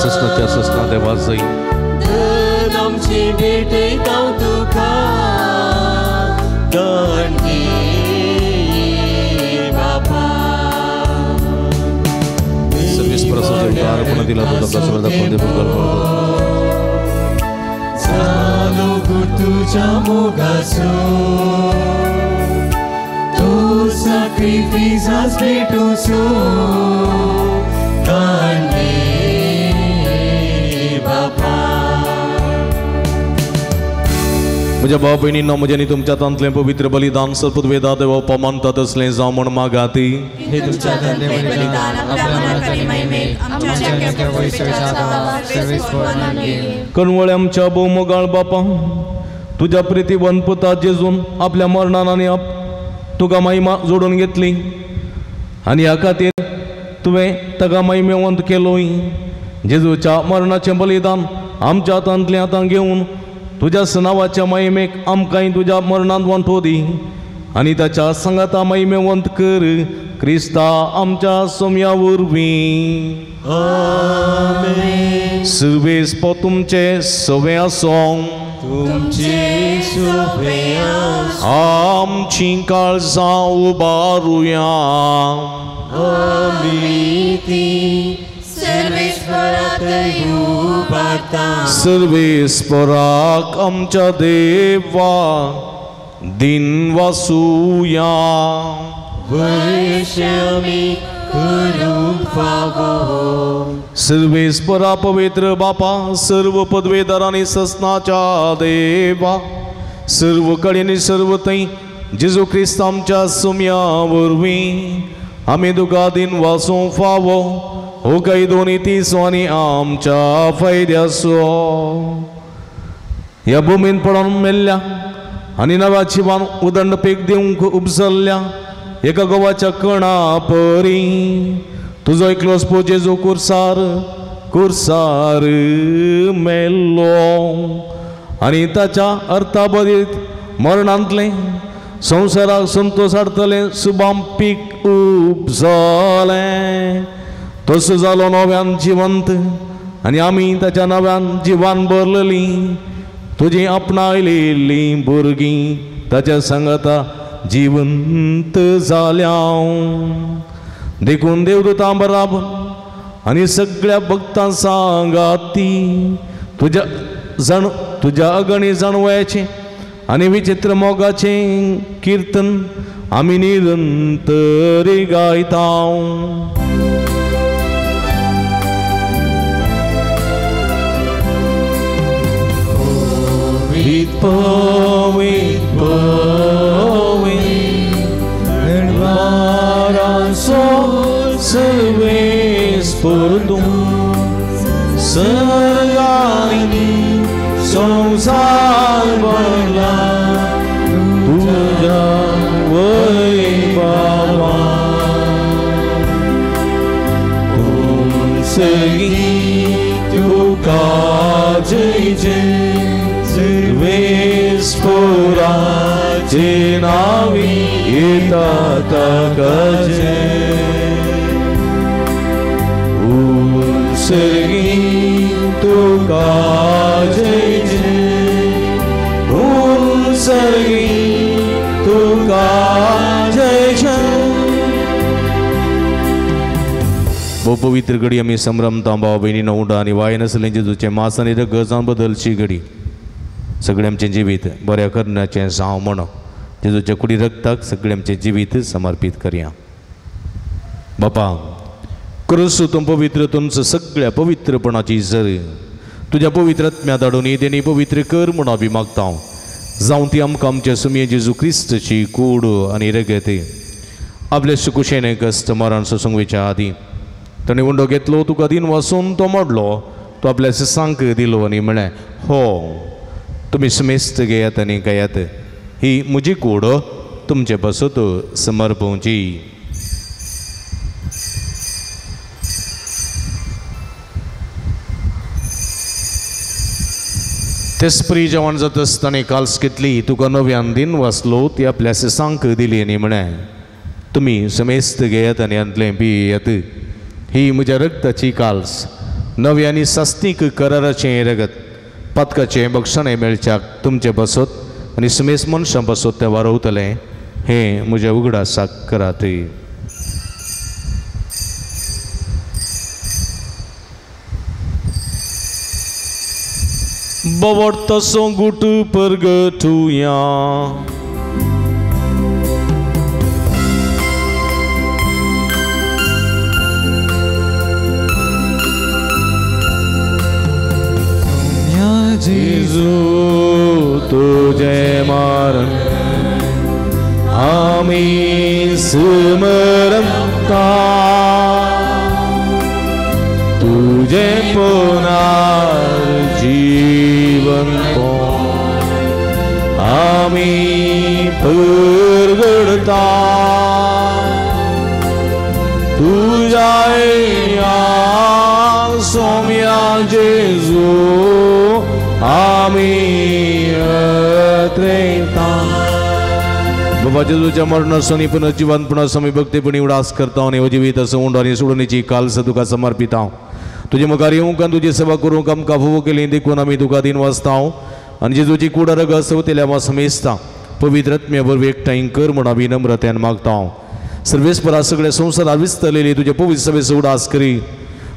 ससनाच्या ससना देवा जाई. आशी भेटयता तुका दांडी बापा. सर्वेस्पराचो उदारपणा दिला तो आपला सर्वांचा जालो तुझ्या मोगाचो तू sacrifices भेटूचो दांडी बापा. म्हज्या भाव भयणींनो, म्हज्या आनी तुमच्या तांतलें पवित्र बलिदान सर्पवेदा देवा पमानता तसलें जावं म्हण मागाती. हे तुमच्या तांतलें बलिदान आपल्या मनाक आनी महिमेक आमच्या कणवळे आमच्या भोवमोगाळ बापा, तुज्या प्रितीवन पुता जेजून आपल्या मरणान आनी तुका महिमा जोडून घेतली आनी ह्या खातीर तुवें ताका महिमेवंत केलोय. जेजूच्या मरणाचें बलिदान आमच्या हातांतलें आतां घेवन तुज्या नांवाच्या महिमेक आमकांय तुज्या मरणांत वांटो दी आनी ताच्या सांगाता महिमेवंत कर क्रिस्ता आमच्या सोम्या वरवीं. आमेन. सर्वेस्पो तुमचे सवे आसों, तुमचे सोवे आसूं. आमचीं काळजां उबारुया. आमी ती सर्वेस्पराक उबारता. सर्वेस्पराक आमच्या देवा दिन वासुया. वयशे आमी करूंक फावो. सर्वेस्परा पवित्र बापा, सर्व पदवेदार आनी ससनाच्या देवा, सर्व कडेन सर्व थंय जेजू क्रिस्त आमच्या सुम्या वरवीं आमी तुका दिन वासूंक फावो. हो काय दोनी तीसो आनी आमच्या फायद्याचो. ह्या भुमीन पडोन मेल्ल्या आनी नव्या जिवान उदंड पीक दिवंक उपजल्ल्या एका गोवाच्या कणा परी तुजो एकलोच पो जेजू कुर्सार कुर्सार मेल्लो आनी ताच्या अर्था बरीत मरणांतलें संवसाराक संतोश हाडटलें सुबाम पीक उपजलें. तसो जालो नव्यान जिवंत आनी आमी ताच्या नव्यान जिवान भरलेलीं तुजी आपणायलेलीं भुरगीं ताच्या सांगाता जिवंत जाल्या. देखून देवदूतां बराबर आनी सगळ्या भक्तां सांगाती तुज्या जाण तुज्या अगणी जाणवयाचें आनी विचित्र मोगाचें किर्तन आमी निरंतर गायता. पवित पवित निर्वारांसो सर्वेस्पर तूं सर्गांनी संवसार भरला तुज्या वैभवा. तूं सगळी तुका जय जय सर्वेस्पराचे नावी येता ताका जय. उत्सर्गी तुका जय जय, उत्सर्गी तुका जय जय. भोव पवित्र घडी आमी संभ्रमता भाव भयणीनो, उंडा आनी वाय नासलें जेजूचें मास आनी रगत बदलची घडी सगळें आमचें जिवीत बऱ्या करण्याचें जावं म्हण जेजूच्या कुडी रक्ताक सगळें आमचें जिवीत समर्पीत करया. बापा क्रिस्तू तूं पवित्र, तुमचो सगळ्या पवित्रपणाची जर तुज्या पवित्र आत्म्या धाडून तेणी पवित्र कर म्हूण आमी मागता. जावं ती आमकां आमच्या सुमये जेजू क्रिस्तची कूड आनी रगत. आपले सुकुशेन कश्ट मरण सोसूंक आदीं ताणें उंडो घेतलो, तुका दिन वासून तो मोडलो, तो आपल्या सांक दिलो आनी म्हळें, हो तुमी समेस्त घेयात आनी खायात, ही म्हजी कूड तुमचे पासत समर्पोवची. तेसपरी जेवण जाता आसतना काल्स घेतली, तुका नव्यान दिन वाचलो, ती आपल्या सांक दिली आनी म्हळें, तुमी समेस्त घेयात आनी हांतलें पियात, ही म्हज्या रक्ताची काल्स, नव्या आनी सास्तीक कराराचें रगत. पातकाचें बक्षणें मेळच्याक तुमचे बसत आनी सुमेस मनशां बसत तें वारवतलें हें म्हज्या उगडासाक करात. बवडतो सोंगूट परगटुया. जेजू तुझे मारण आमी स्मरता, तुझे पुनर्जीवन आमी परगडता, तुझ्या सोम्या जेजू आमी त्रेता. बाबा जेजूच्या मरणासनी पुनर्जीवनपणास आमी भक्तीपणी उडास करता आनी जिवीत असो आनी सोडणीची कालस तुका समर्पिता. तुजे मुखार येवंक आनी तुजी सेवा करूंक आमकां फावो केली देखून आमी तुका दिन वाचता आनी जेजूची कूड रगत सवतेल्या वा समेजता पवित्र आत्म्या वरवीं एकठांय कर म्हूण आमी नम्रतेन मागता. सर्वेस्परा सगळ्या संवसारात विस्तरलेली तुजे पवित्र सभेचो उडास करी.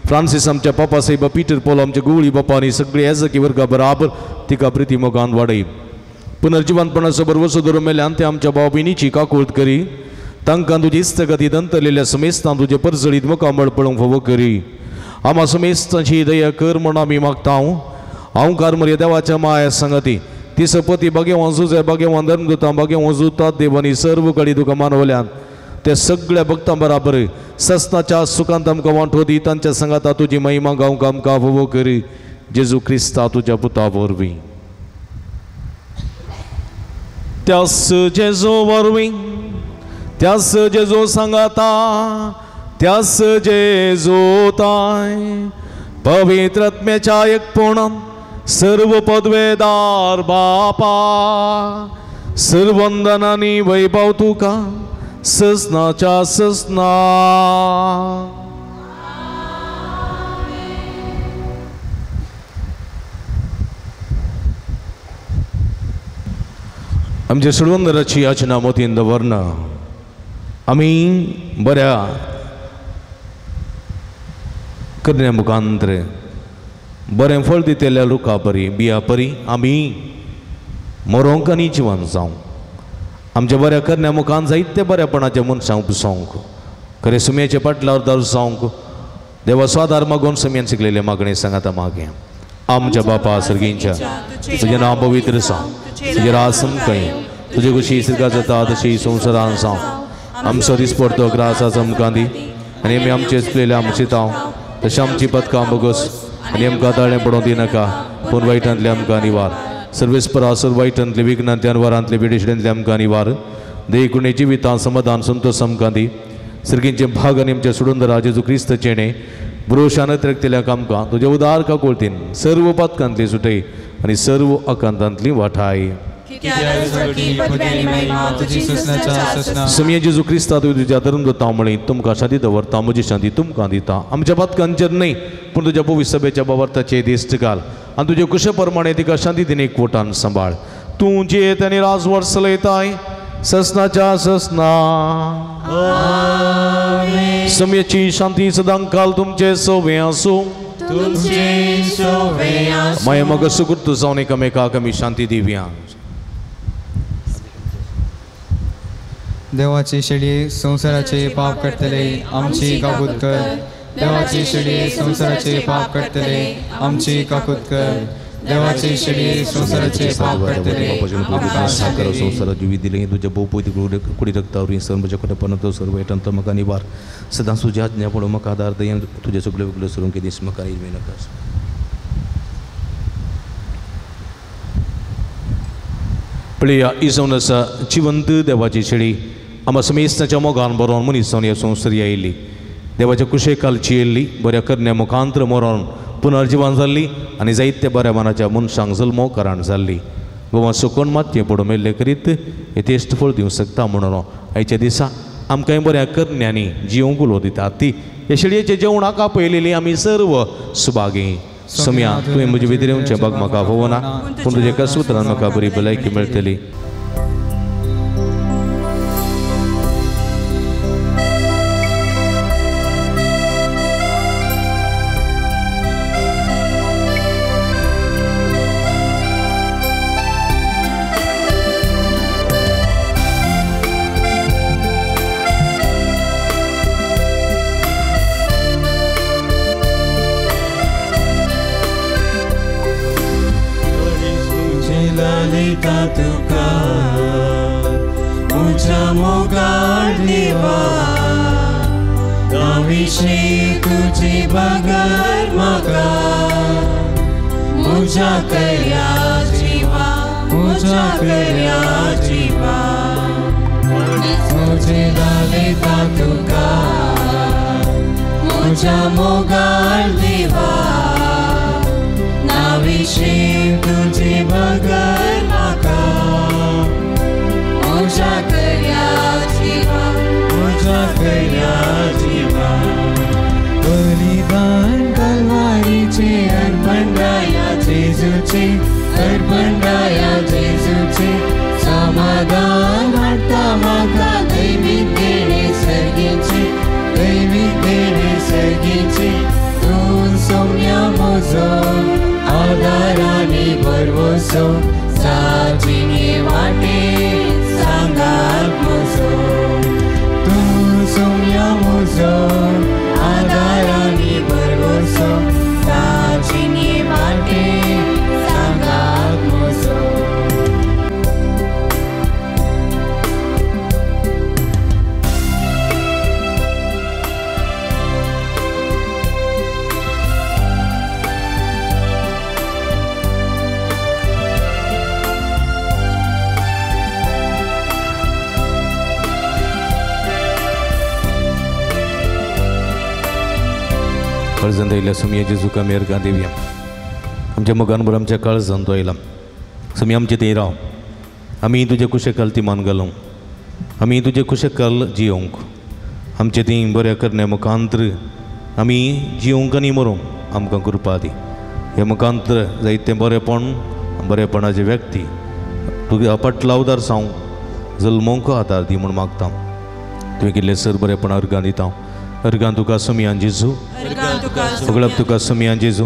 फ्रांसीस आमच्या पापा साहेबा, पीटर पॉल आमच्या गुवळी बापा आनी सगळे याजकी वर्गा बराबर तिका प्रिती मोगान वाडय. पुनर्जीवनपणाचो भरवसो धरून मेल्यान ते आमच्या भाव भयणीची काकूळत करी. तांकां तुजी इस्तगती दंतरलेल्या समेस्तान तुजे परजळीत मुखामळ पळोवंक फावो करी. आमा समेस्तांची दया कर म्हूण आमी मागता. हांव कारमर्य देवाच्या माया सांगती ती सपती बागेवान जुजे बागेवान धर्मदुतां बागेवान जुतात देव आनी सर्व कडी तुका मानवल्यान ते सगळ्या भक्तां बराबर ससनाच्या सुखांत आमकां वांटो दी. तांच्या सांगाता तुजी महिमा गावंक आमकां फावो करी. जेजू क्रिस्ता तुज्या पुता वरवीं. त्यास जेजू वरवीं, त्यास जेजू सांगाता, त्यास जेजू ताय पवित्र आत्म्याच्या एकपणान सर्व पदवेदार बापा सर्वंदनानी वैभव तुका ससनाच्या ससना. आमच्या सुडवंदराची याचना मोतीन दवरना आमी बऱ्या करण्या मुखांतर बरें फळ दितल्या रुखा परी बिया परी आमी मरोंक आनी जिवन जावं. आमच्या बऱ्या करण्या मुखान जायते बऱ्यापणाचे मनशांक उपसावंक खरें सुमयेचे पाटल्यार दर्सावंक देवा स्वादार मागून सुमयेन शिकलेले मागणे सांगाता मागे. आमच्या बापा सर्गींच्या तुजें नांव पवित्र जावं, तुजें राज समकाय, तुजे कुशी स्वर्गात जाता तशी संवसारान जावं. आमचो दिसपडतो ग्रास आज आमकां दी आनी आमी आमचे चुकलेले आमचे तांव तशें आमची पदकां बोगस आनी आमकां ताळें पडोवंक दिनाका पूण वायटांतले आमकां निवार. सर्वेस्परा सर्व वायटांतले विघ्नांतले अनवारांतले पिडेशेंतले आमकां निवार. देखून जिवितां समाधान संतोष आमकां दी. सर्गींचे भाग आनी आमच्या सोडून जेजू क्रिस्त चेणे ब्रोशान त्रेकतेल्या आमकां तुज्या उदार काकुळतीन सर्व पातकांतली सुटय आनी सर्व आकांतांतली वाठाय. समिया जेजू क्रिस्ता तुज्या धर्मदुतां म्हळी तुमकां शांती दवरता, म्हजी शांती तुमकां दिता. आमच्या पातकांचेर न्हय पूण तुज्या पवित्र सभेच्या बाबार्थाचे दिश्ट घाल आनी तुजे कुशे प्रमाणे तिका शांती दिनी एकवटान सांबाळ. तूं जियेत आनी राजवट चलयताय ससनाच्या ससना. समयेची शांती सदांकाल तुमचे सोवे आसूं. माया मग सुकृत जावन एकामेकाक आमी शांती दिवया. देवाची शेळी संवसाराचे पाप करतले आमची काकूत कर. देवाची शेळी संवसाराचे पाप करतले आमची काकूत कर. देवाची शेळी संवसाराचे पाप करतले आमकां संवसारात जिवीत दिलें तुज्या भोवपती कुडी रक्तावरी सर म्हज्या कोटेपणांत सर्व वायटांत म्हाका निवार. सदां तुज्या आज्ञा पळोवंक म्हाका आदार दय. तुजें सगळें वेगळें सरूंक दीस म्हाका नाका. पळया ही जावन आसा जिवंत देवाची शेळी आमकां समेस्ताच्या मोगान बरोवन मनीस जावन ह्या संवसारी आयिल्ली. देवाच्या कुशेकालची येयल्ली बऱ्या करण्या मुखांतर मरोन पुनर्जिवन जाल्ली आनी जायत्या बऱ्या मनाच्या मनशांक जल्मो कारण जाल्ली. गोवा सुकोन मातयें पडून मेल्ले करीत यथेश्ट फळ दिवंक शकता म्हणून आयच्या दिसा आमकांय बऱ्या करण्यांनी जिवंक उलो दिता. ती ह्या शेळयेच्या जेवणाक आपयलेली आमी सर्व सुभागी. सोम्या तुवें म्हजे भितर येवचें बाग म्हाका फोवना, पूण तुज्या कसुत्रान म्हाका बरी भलायकी मेळटली. काळजांत आयल्या सोमया जेजूका मेरगां दिवया. आमच्या मोगान आमच्या काळजांत तो आयला. सोमया आमचे थंय राव. आमी तुजे कुशेकाल ती मान घालूंक, आमी तुजे कुशेकाल जियोवंक, आमचे थंय बऱ्या करण्या मुखांत्र आमी जियोवंक आनी मरोवंक आमकां कृपा दी. हे मुखांत्र जायतें बरेंपण बरेपणाचे व्यक्ती तुगे पटलावदार सावंक जल्मोंक आदार दी म्हूण मागता. तुवें केल्लें सर बरेपण अर्गां दिता. अर्गां तुका सोमयान जेजू, होगळप तुका सोमयान जेजू,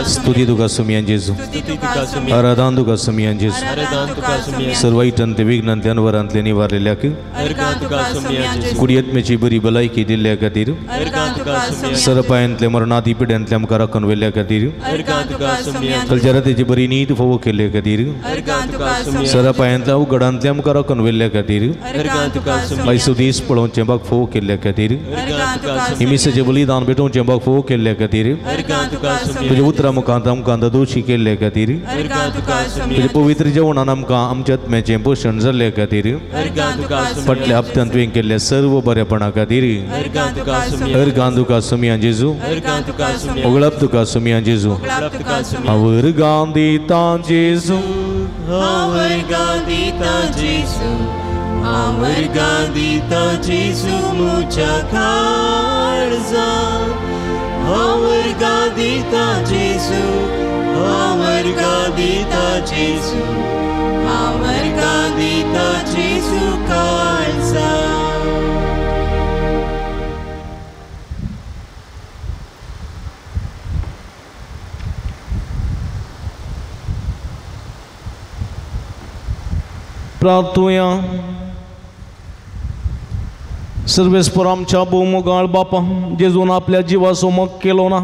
स्तुती तुका सोमयान जेजू, आराधन तुका सोमयान जेजू. सर्वायटांतले विघ्नांतले अनवरांतले निवारलेल्याक कुडयेतमेची बरी भलायकी दिल्ल्या खातीर, सरपायांतले मरणादी पिड्यांतले आमकां राखून व्हेल्ल्या खातीर, कलजरातेची बरी नीत फोवो केल्ले खातीर, सरपायांतल्या उगडांतले आमकां राखून व्हेल्ल्या खातीर, आयसो दीस पळोवचें बाग फोवो केल्ल्या खातीर, हिमिसाचें बलिदान भेटोवचें बाग फोवो केल्ल्या खातीर, तुज्या उतरां मुखांत आमकां दोशी केल्ल्या खातीर, तुज्या पवित्र जेवणान आमकां आमच्या आत्म्याचें पोशण जाल्ल्या खातीर, फाटल्या हप्त्यांत तुवें केल्ल्या सर्व बरेपणा खातीर अर्गां तुका सोमया जेजू, होगळप तुका सोमया जेजू. हांव अर्गां दिता जेजू, हांव अर्गां दिता जेजू, हांव अर्गां दिता जेजू म्हज्या काळजांत. हांव अर्गां दिता जेजू, हांव अर्गां दिता जेजू, हांव अर्गां दिता जेजू काळजांत. प्रार्थुया. सर्वेस्पर आमच्या भोवमोगाळ बापा, जेजून आपल्या जिवाचो मोग केलो ना,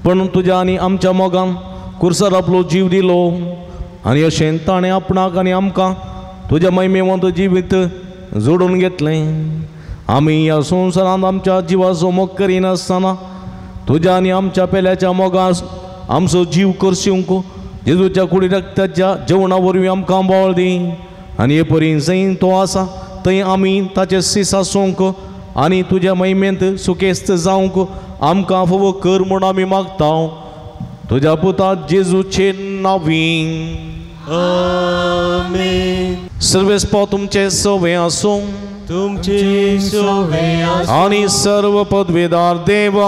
पण तुज्या आनी आमच्या मोगान कुर्सार आपलो जीव दिलो आनी अशें ताणें आपणाक आनी आमकां तुज्या महिमेवंत जिवीत जोडून घेतलें. आमी ह्या संवसारांत आमच्या जिवाचो मोग करिनासतना तुज्या आनी आमच्या पेल्याच्या मोगान आमचो जीव करशिवंक जेजूच्या कुडी रक्ताच्या जेवणा वरवीं आमकां बळ दी आनी हे परी जंय तो आसा थंय आमी ताचे सीस आसूंक आनी तुज्या महिमेंत सुखेस्त जावंक आमकां फावो कर म्हूण आमी मागता तुज्या पुता जेजूचे नांवी. आमेन. सर्वेस्पर तुमचे सवे आसूं, तुमचे सवे आसूं आनी सर्व पदवेदार देव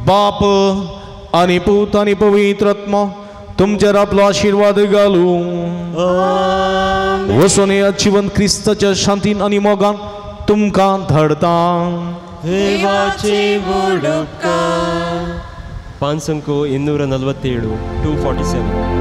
बाप आनी पूत आनी पवित्र आत्मा तुमचेर आपलो आशिर्वाद घालूं. वचून ह्या जिवन क्रिस्ताच्या शांतीन आनी मोगान तुमकां धाडता. ಪಾನ್ಸಂಕು 247 247.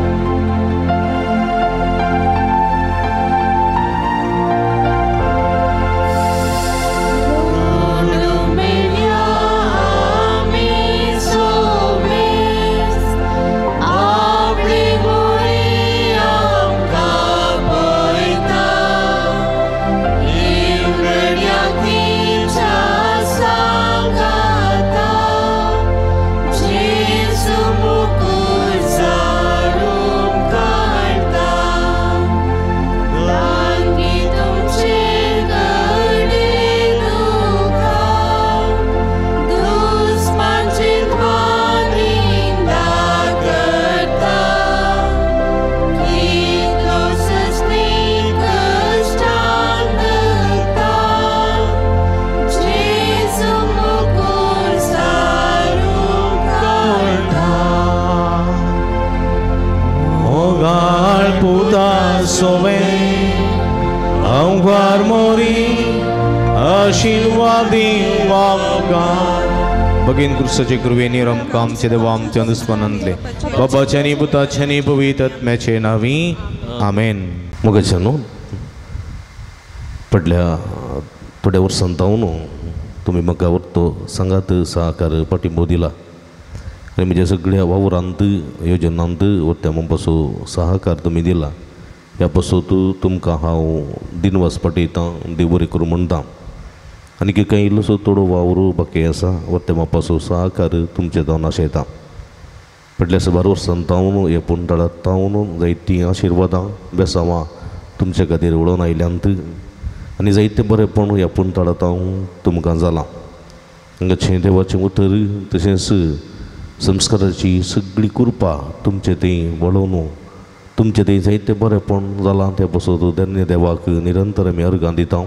बगीन क्रुसाचे कृपेन आमकां आमचे देवा आमच्या दुस्मानांतले बाबाच्या आनी पुताच्या आनी पवित्र आत्म्याचे नांवी आमेन. मोगाच्या न्हू पडल्या थोड्या वर्सां जावन तुमी म्हाका तो सांगात सहकार पाठिंबो दिला आनी म्हज्या सगळ्या वावरांत योजनांत वरत्या म्हणपाचो सहकार तुमी दिला. ह्या पासत तुमकां हांव दिनवास पाठयतां, देव बरें करूं म्हणटा. आनी कांय इल्लोसो थोडो वावर बाकी आसा वरत्या मापाचो सहकार तुमचे जावन आशयता. फाटल्या साबार वर्सां तावन ह्या पुंडाळांत तावन जायतीं आशिर्वादां बेसांवां तुमचे खातीर उडोवन आयल्यांत आनी जायतें बरेंपण ह्या पुंटाळांत हांव तुमकां जालां. हांगाचें देवाचें उतर तशेंच संस्काराची सगळी कृपा तुमचे थंय वळोवन तुमचें थंय जायतें बरेंपण जालां. तें पासत धन्य देवाक निरंतर आमी अर्गां दिता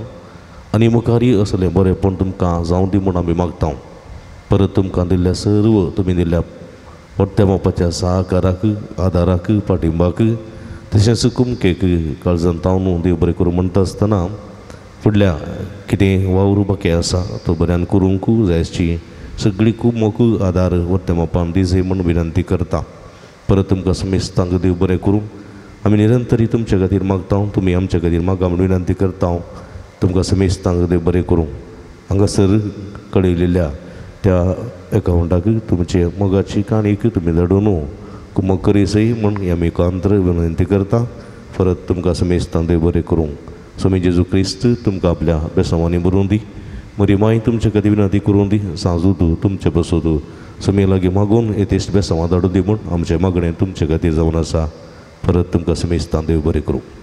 आनी मुखारय असलें बरेंपण तुमकां जावं दी म्हूण आमी मागता. परत तुमकां दिल्ल्या सर्व तुमी दिल्ल्या वट्ट्या मापाच्या सहकाराक आदाराक पाठिंबाक तशेंच कुमकेक काळजान तावन देव बरें करूं म्हणटा आसतना फुडल्या कितें वावर बाकी आसा तो बऱ्यान करूंक जायची सगळी खूब मोक आदार वट्ट्या मापान दिजय म्हूण विनंती करता. परत तुमकां समेस्तांक देव बरें करूं. आमी निरंतरी तुमच्या खातीर मागता, तुमी आमच्या खातीर मागा म्हूण विनंती करता. तुमकां समेस्तांक देव बरें करूं. हांगासर कळयलेल्या त्या एकावंटाक तुमचे मोगाची काणीक तुमी धाडून कुमक करीसय म्हूण आमी एकांत्र विनंती करता. परत तुमकां समेस्तांक देव बरें करूं. स्वामी जेजू क्रिस्त तुमकां आपल्या बेसांवांनी बरोवन दी, म्हजी माय तुमचे खातीर विनंती करूं दी, सांजू तूं तुमचे बसो तूं स्वामी लागीं मागून येतेश्ट बेसांवां धाडून दी म्हूण आमचें मागणें तुमचे खातीर जावन आसा. परत तुमकां समेस्तांक देव बरें करूं.